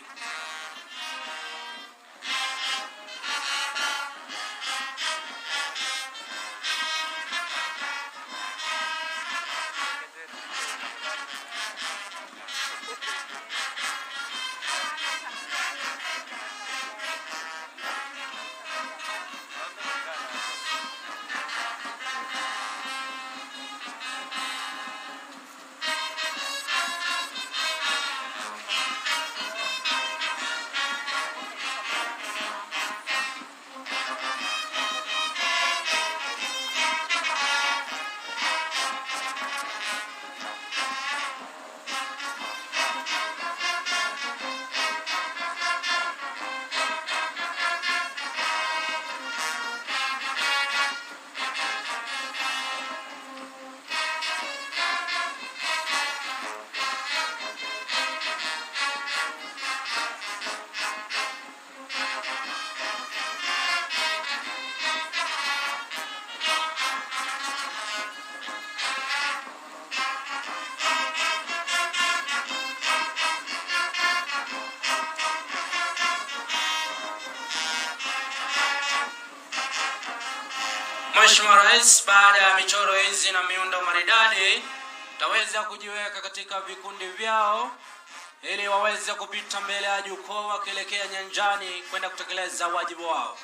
Mheshimiwa Rais, baada ya michoro hizi na miundo maridadi, taweza kujiweka katika vikundi vyao ili waweze kupita mbele ya jukwaa wakielekea nyanjani kwenda kutekeleza wajibu wao.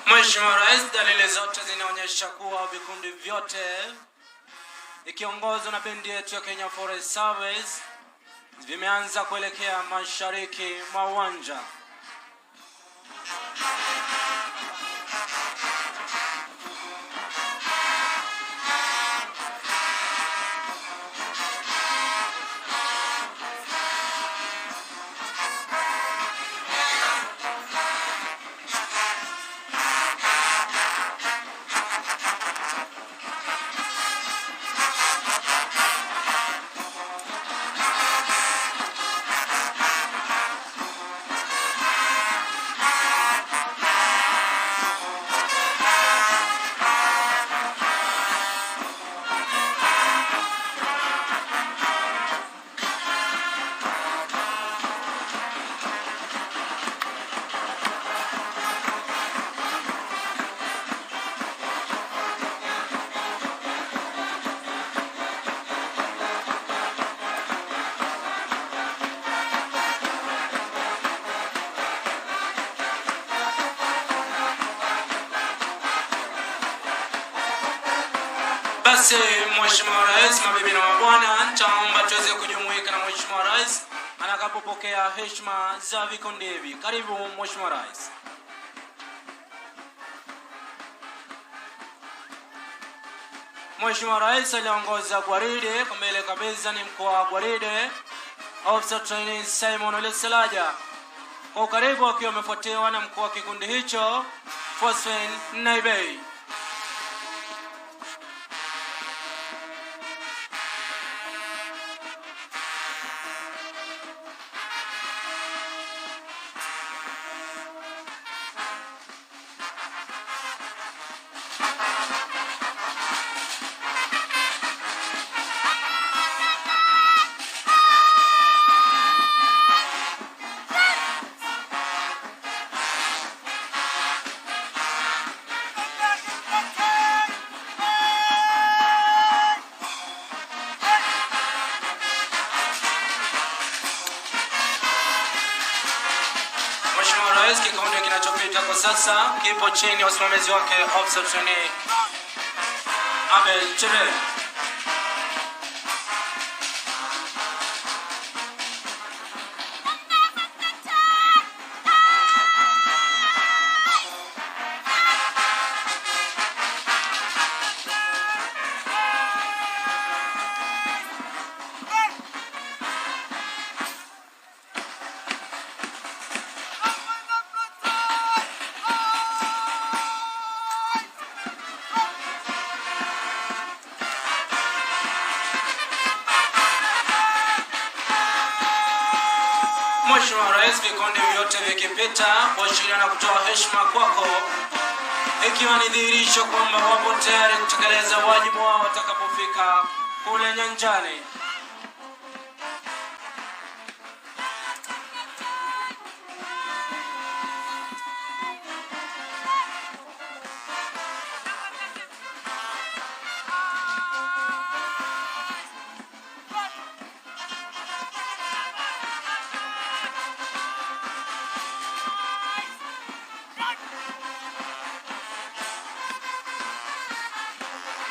Mheshimiwa Rais, dalili zote zinaonyesha kuwa vikundi vyote ikiongozwa na bendi yetu ya Kenya Forest Service vimeanza kuelekea mashariki mwa uwanja. Basi Mheshimiwa Rais, mabibi na mabwana, nitaomba tuweze kujumuika na Mheshimiwa Rais atakapopokea heshima za vikundi hivi. Karibu Mheshimiwa Rais. Mheshimiwa Rais aliongoza gwaride, kwa mbele kabisa ni mkuu wa gwaride Officer Trainee Simon Ole Selaja, kwa ukaribu akiwa amefuatiwa na mkuu wa kikundi hicho Fosfin Naibei. Mheshimiwa Rais, kikundi kinachopita kwa sasa kipo chini ya usimamizi wake Officer Trainee Abel Chebet. Mheshimiwa Rais, vikundi vyote vikipita kuashiria na kutoa heshima kwako, ikiwa ni dhihirisho kwamba wapo tayari kutekeleza wajibu wao watakapofika kule nyanjani.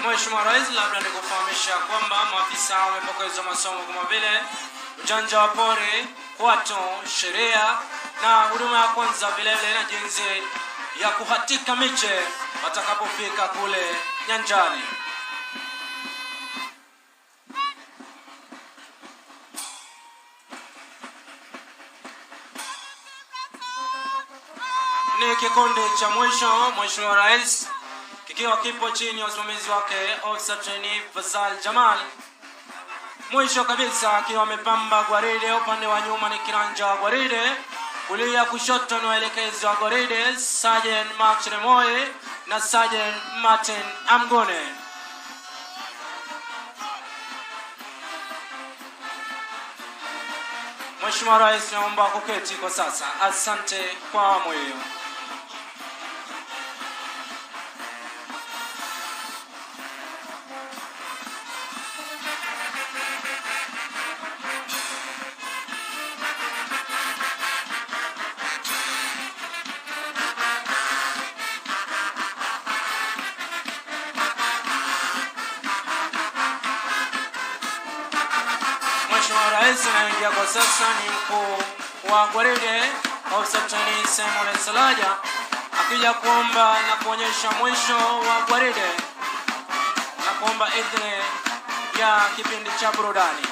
Mheshimiwa Rais, labda nikufahamisha kwamba maafisa wamepokezwa masomo kama vile ujanja wa pori, kwato, sheria na huduma ya kwanza, vilevile na jinsi ya kuhatika miche watakapofika kule nyanjani. Ni kikundi cha mwisho, Mheshimiwa Rais, kikiwa kipo chini ya usimamizi wake Officer Trainee Fazal Jamal. Mwisho kabisa akiwa amepamba gwaride, upande wa nyuma ni kiranja wa gwaride, kulia kushoto ni waelekezi wa gwaride Sergeant Mark Cheremoe na Sergeant Martin Amgone. Mheshimiwa Rais, naomba kuketi kwa sasa. Asante kwa awamu hiyo. Mheshimiwa Rais anaingia kwa sasa ni mkuu wa gwaride Officer Trainee Simon Salaja akija kuomba na kuonyesha mwisho wa gwaride na kuomba idhini ya kipindi cha burudani.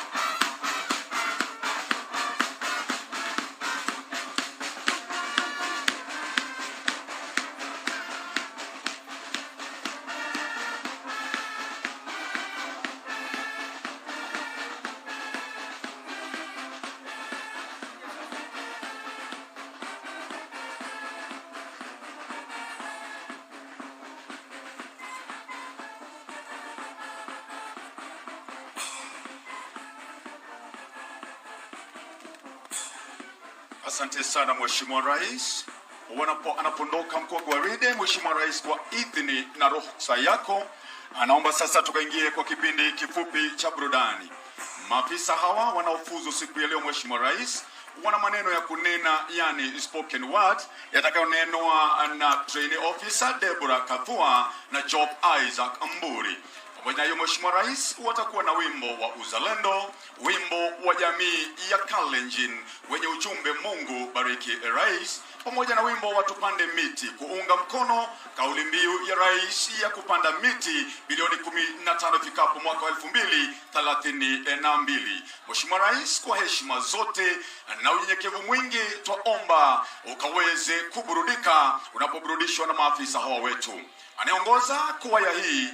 Asante sana Mheshimiwa Rais. Wanapo, anapondoka mkuu wa gwaride, Mheshimiwa Rais, kwa idhini na ruhusa yako, anaomba sasa tukaingie kwa kipindi kifupi cha burudani. Maafisa hawa wanaofuzu siku ya leo, Mheshimiwa Rais, wana maneno ya kunena, yani spoken word, yatakayonenwa na trainee officer Deborah Kathua na Job Isaac Mburi. Pamoja na hiyo, Mheshimiwa Rais, watakuwa na wimbo wa uzalendo, wimbo wa jamii ya Kalenjin wenye ujumbe Mungu bariki rais, pamoja na wimbo wa tupande miti kuunga mkono kauli mbiu ya rais ya kupanda miti bilioni 15 ifikapo mwaka wa 2032. Mheshimiwa Rais, kwa heshima zote na unyenyekevu mwingi twaomba ukaweze kuburudika unapoburudishwa na maafisa hawa wetu. Anayeongoza kwaya hii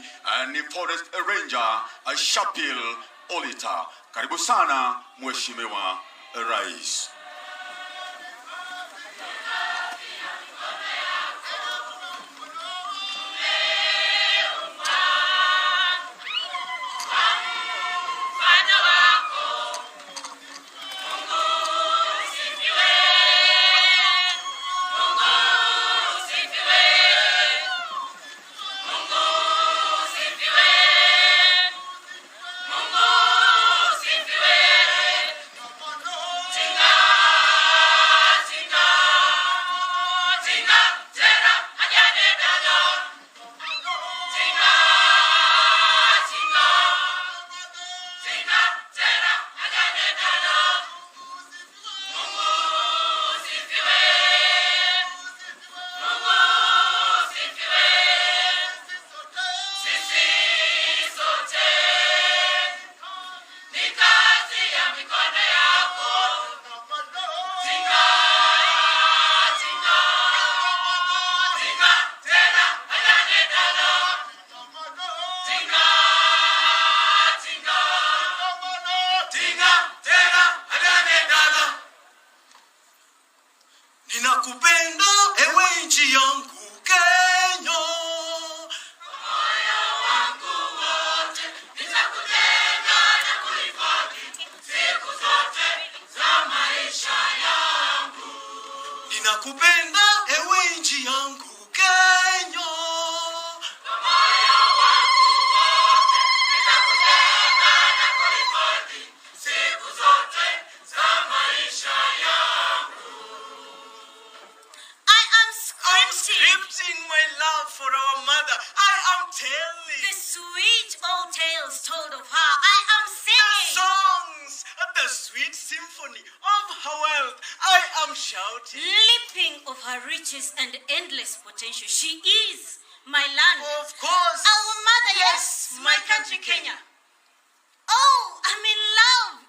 ni Forest Ranger Shapil Olita. Karibu sana Mheshimiwa Rais. Ninakupenda ewe nchi yangu Kenya. Ninakupenda ewe nchi yangu Kenya. I am I'm scripting scripting my love for our mother. I am telling the sweet old tales told of her. I am the singing songs, the sweet symphony of her wealth. I am shouting. leaping of her riches and endless potential. She is my land. Of course. Our mother, yes, my country, Kenya. Oh, I'm in love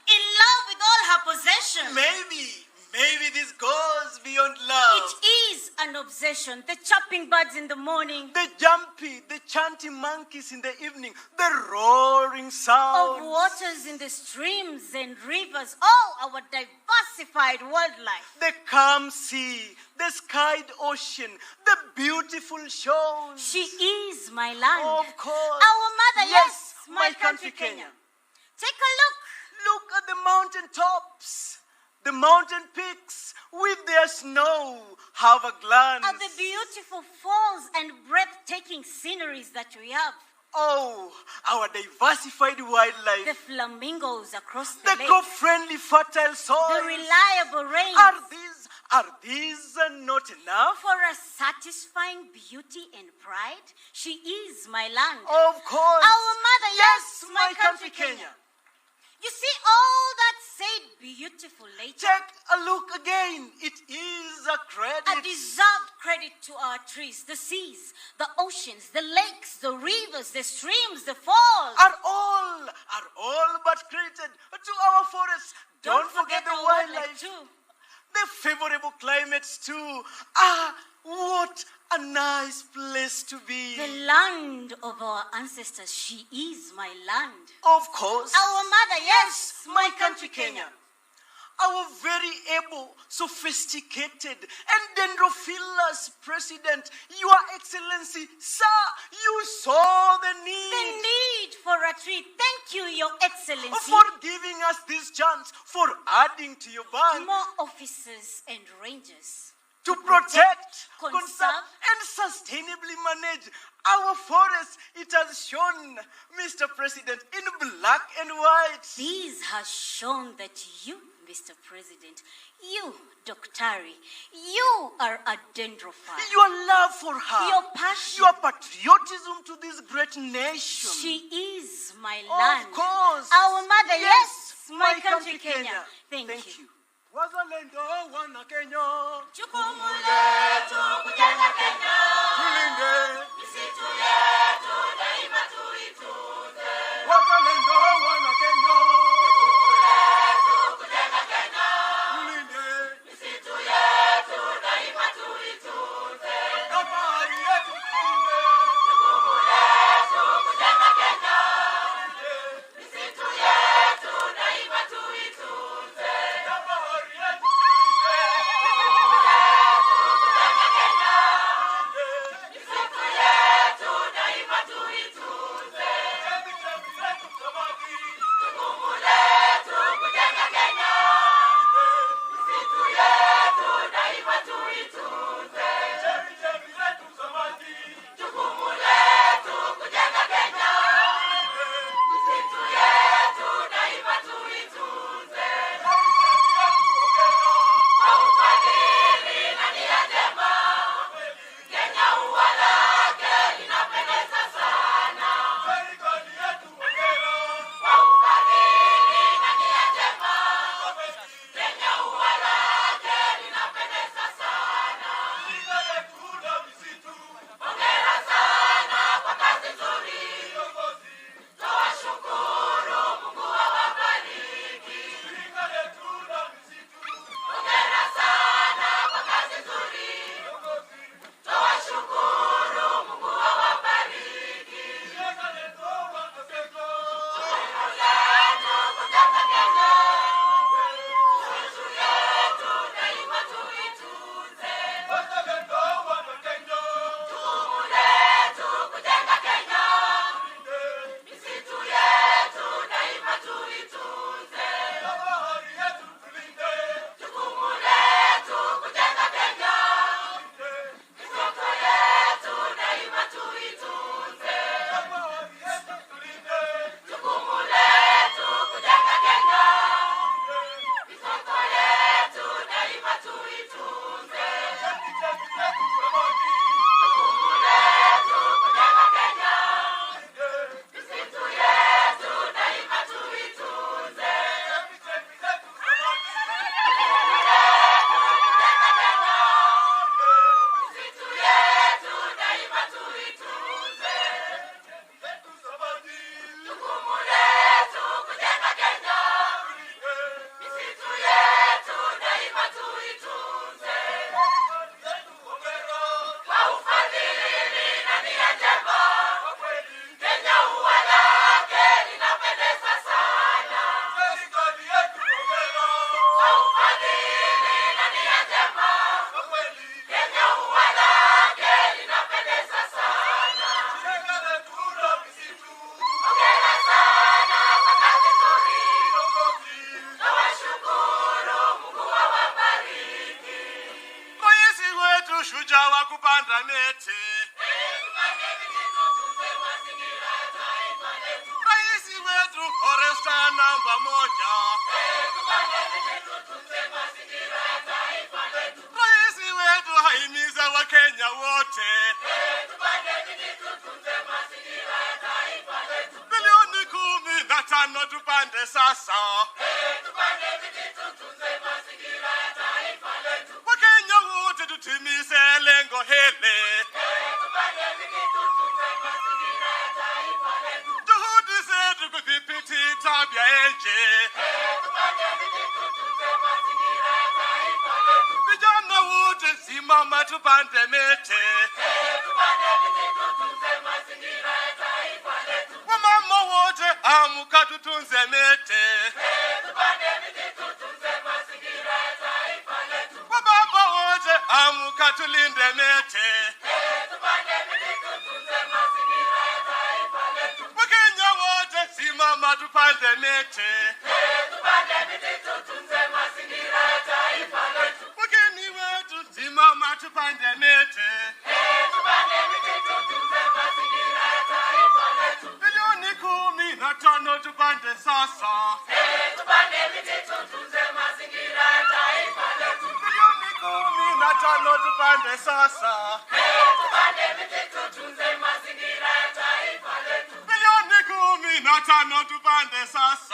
with all her possessions. Maybe, maybe this goes beyond love. It is an obsession. The chopping birds in the morning, The jumpy, the chanting monkeys in the evening, the roaring of sound. waters in the streams and rivers, all our diversified wildlife. The calm sea, the skied ocean, the beautiful shores. She is my land. Of course. Our mother, yes, my country, Kenya. Take a look. Look at the mountain tops, the mountain peaks with their snow. Have a glance. At the beautiful falls and breathtaking sceneries that we have. Oh, our diversified wildlife. The flamingos across the, The lake. eco-friendly fertile soil. The reliable rains. Are these not enough? For a satisfying beauty and pride, she is my land. Of course. Our mother, yes, my country, Kenya. You see all that said beautiful later. Take a look again. It is a credit. A deserved credit to our trees, the seas, the oceans, the lakes, the rivers, the streams, the falls. Are all but credited to our forests. Don't, forget, the our wildlife. too. The favorable climates too. Ah, what a nice place to be. The land of our ancestors, she is my land. Of course. Our mother, yes, my country, Kenya. Our very able, sophisticated, and dendrophilous president, Your Excellency, sir, you saw the need. The need for a tree. Thank you, Your Excellency. For giving us this chance, for adding to your bank. More officers and rangers. To protect, conserve, conserve, and sustainably manage our forests. It has shown, Mr. President, in black and white. These has shown that you Mr. President. You, Daktari, you are a dendrophile. Your love for her. Your passion. Your patriotism to this great nation. She is my Of land. course. Our mother, yes, Yes, my country, Kenya. Thank, Thank you. you. Wazalendo wana Kenya, Jukumu letu kujenga Kenya, tulinde. misitu yetu daima tuitunze. Wazalendo wana Kenya, Jukumu letu kujenga Kenya, tulinde. misitu yetu daima tuitunze. Na bahari yetu tulinde. Jukumu letu kujenga Kenya, misitu yetu daima tuitunze. Na bahari yetu tulinde. Jukumu letu kujenga Kenya, misitu yetu daima tuitunze. Chemichemi zetu za maji. Jukumu letu kujenga Kenya, misitu yetu daima tuitunze. Chemichemi zetu za maji. Jukumu letu kujenga Kenya, misitu yetu daima tuitunze. Kwa ufadhili na nia njema, Kenya ua lake linapendeza sana. Serikali yetu hongera. Kwa ufadhili na nia njema, Kenya ua lake linapendeza sana. Shirika letu la misitu. Hongera sana kwa kazi nzuri, Viongozi. twawashukuru Mungu awabariki. Shirika letu la misitu. Hongera sana kwa kazi nzuri, Viongozi. twawashukuru Mungu awabariki. Shirika letu wana Kenya. Jukumu letu kujenga Kenya, misitu yetu daima tuitunze. Wazalendo wana Kenya. Jukumu letu kujenga Kenya, misitu yetu daima tuitunze. Na bahari yetu tulinde. Jukumu letu kujenga Kenya, misitu yetu daima tuitunze. Na bahari yetu tulinde. Jukumu letu kujenga Kenya, misitu yetu daima tuitunze. Chemichemi zetu za maji. Jukumu letu kujenga Kenya, misitu yetu daima tuitunze. Chemichemi zetu za maji. Jukumu letu kujenga Kenya, misitu yetu daima tuitunze. Zetu za maji. Jukumu letu kujenga Kenya, misitu yetu daima tuitunze. Zetu hongera. Kwa ufadhili na nia njema, Kwa kweli. Kenya ua lake linapendeza sana. Serikali yetu hongera. Kwa ufadhili na nia njema, Kwa kweli. Kenya ua lake linapendeza sana. Shirika letu la misitu. Hongera sana kwa kazi nzuri, Viongozi. twawashukuru Mungu awabariki. Rais wetu shujaa wa kupanda miti. Tupande miti tutunze mazingira ya taifa letu. Rais wetu foresta namba moja. Tupande miti tutunze mazingira ya taifa letu. Rais wetu haimiza Wakenya wote. Tupande miti tutunze mazingira ya taifa letu. Bilioni 15 tupande sasa. Tupande miti tutunze mazingira ya taifa letu. Wakenya wote tutimize lengo hili. Tupande miti tutunze mazingira ya taifa letu. Juhudi zetu kudhibiti tabia nchi. Tupande miti tutunze mazingira ya taifa letu. Vijana wote simama tupande miti. Tupande miti tutunze mazingira ya taifa letu. Wamama wote amka tutunze miti. Tupande miti tutunze mazingira ya taifa letu. Wababa wote amka tulinde miti. Tupande miti tutunze mazingira ya taifa letu. Wakenya wote simama tupande miti. Tupande miti tutunze mazingira ya taifa letu. Wageni wetu simama tupande miti. Tupande miti tutunze mazingira ya taifa letu. Bilioni 15 tupande sasa. Tupande miti tutunze mazingira na tano tupande sasa. Tupande miti tutunze mazingira ya taifa letu. Bilioni 15 tupande sasa.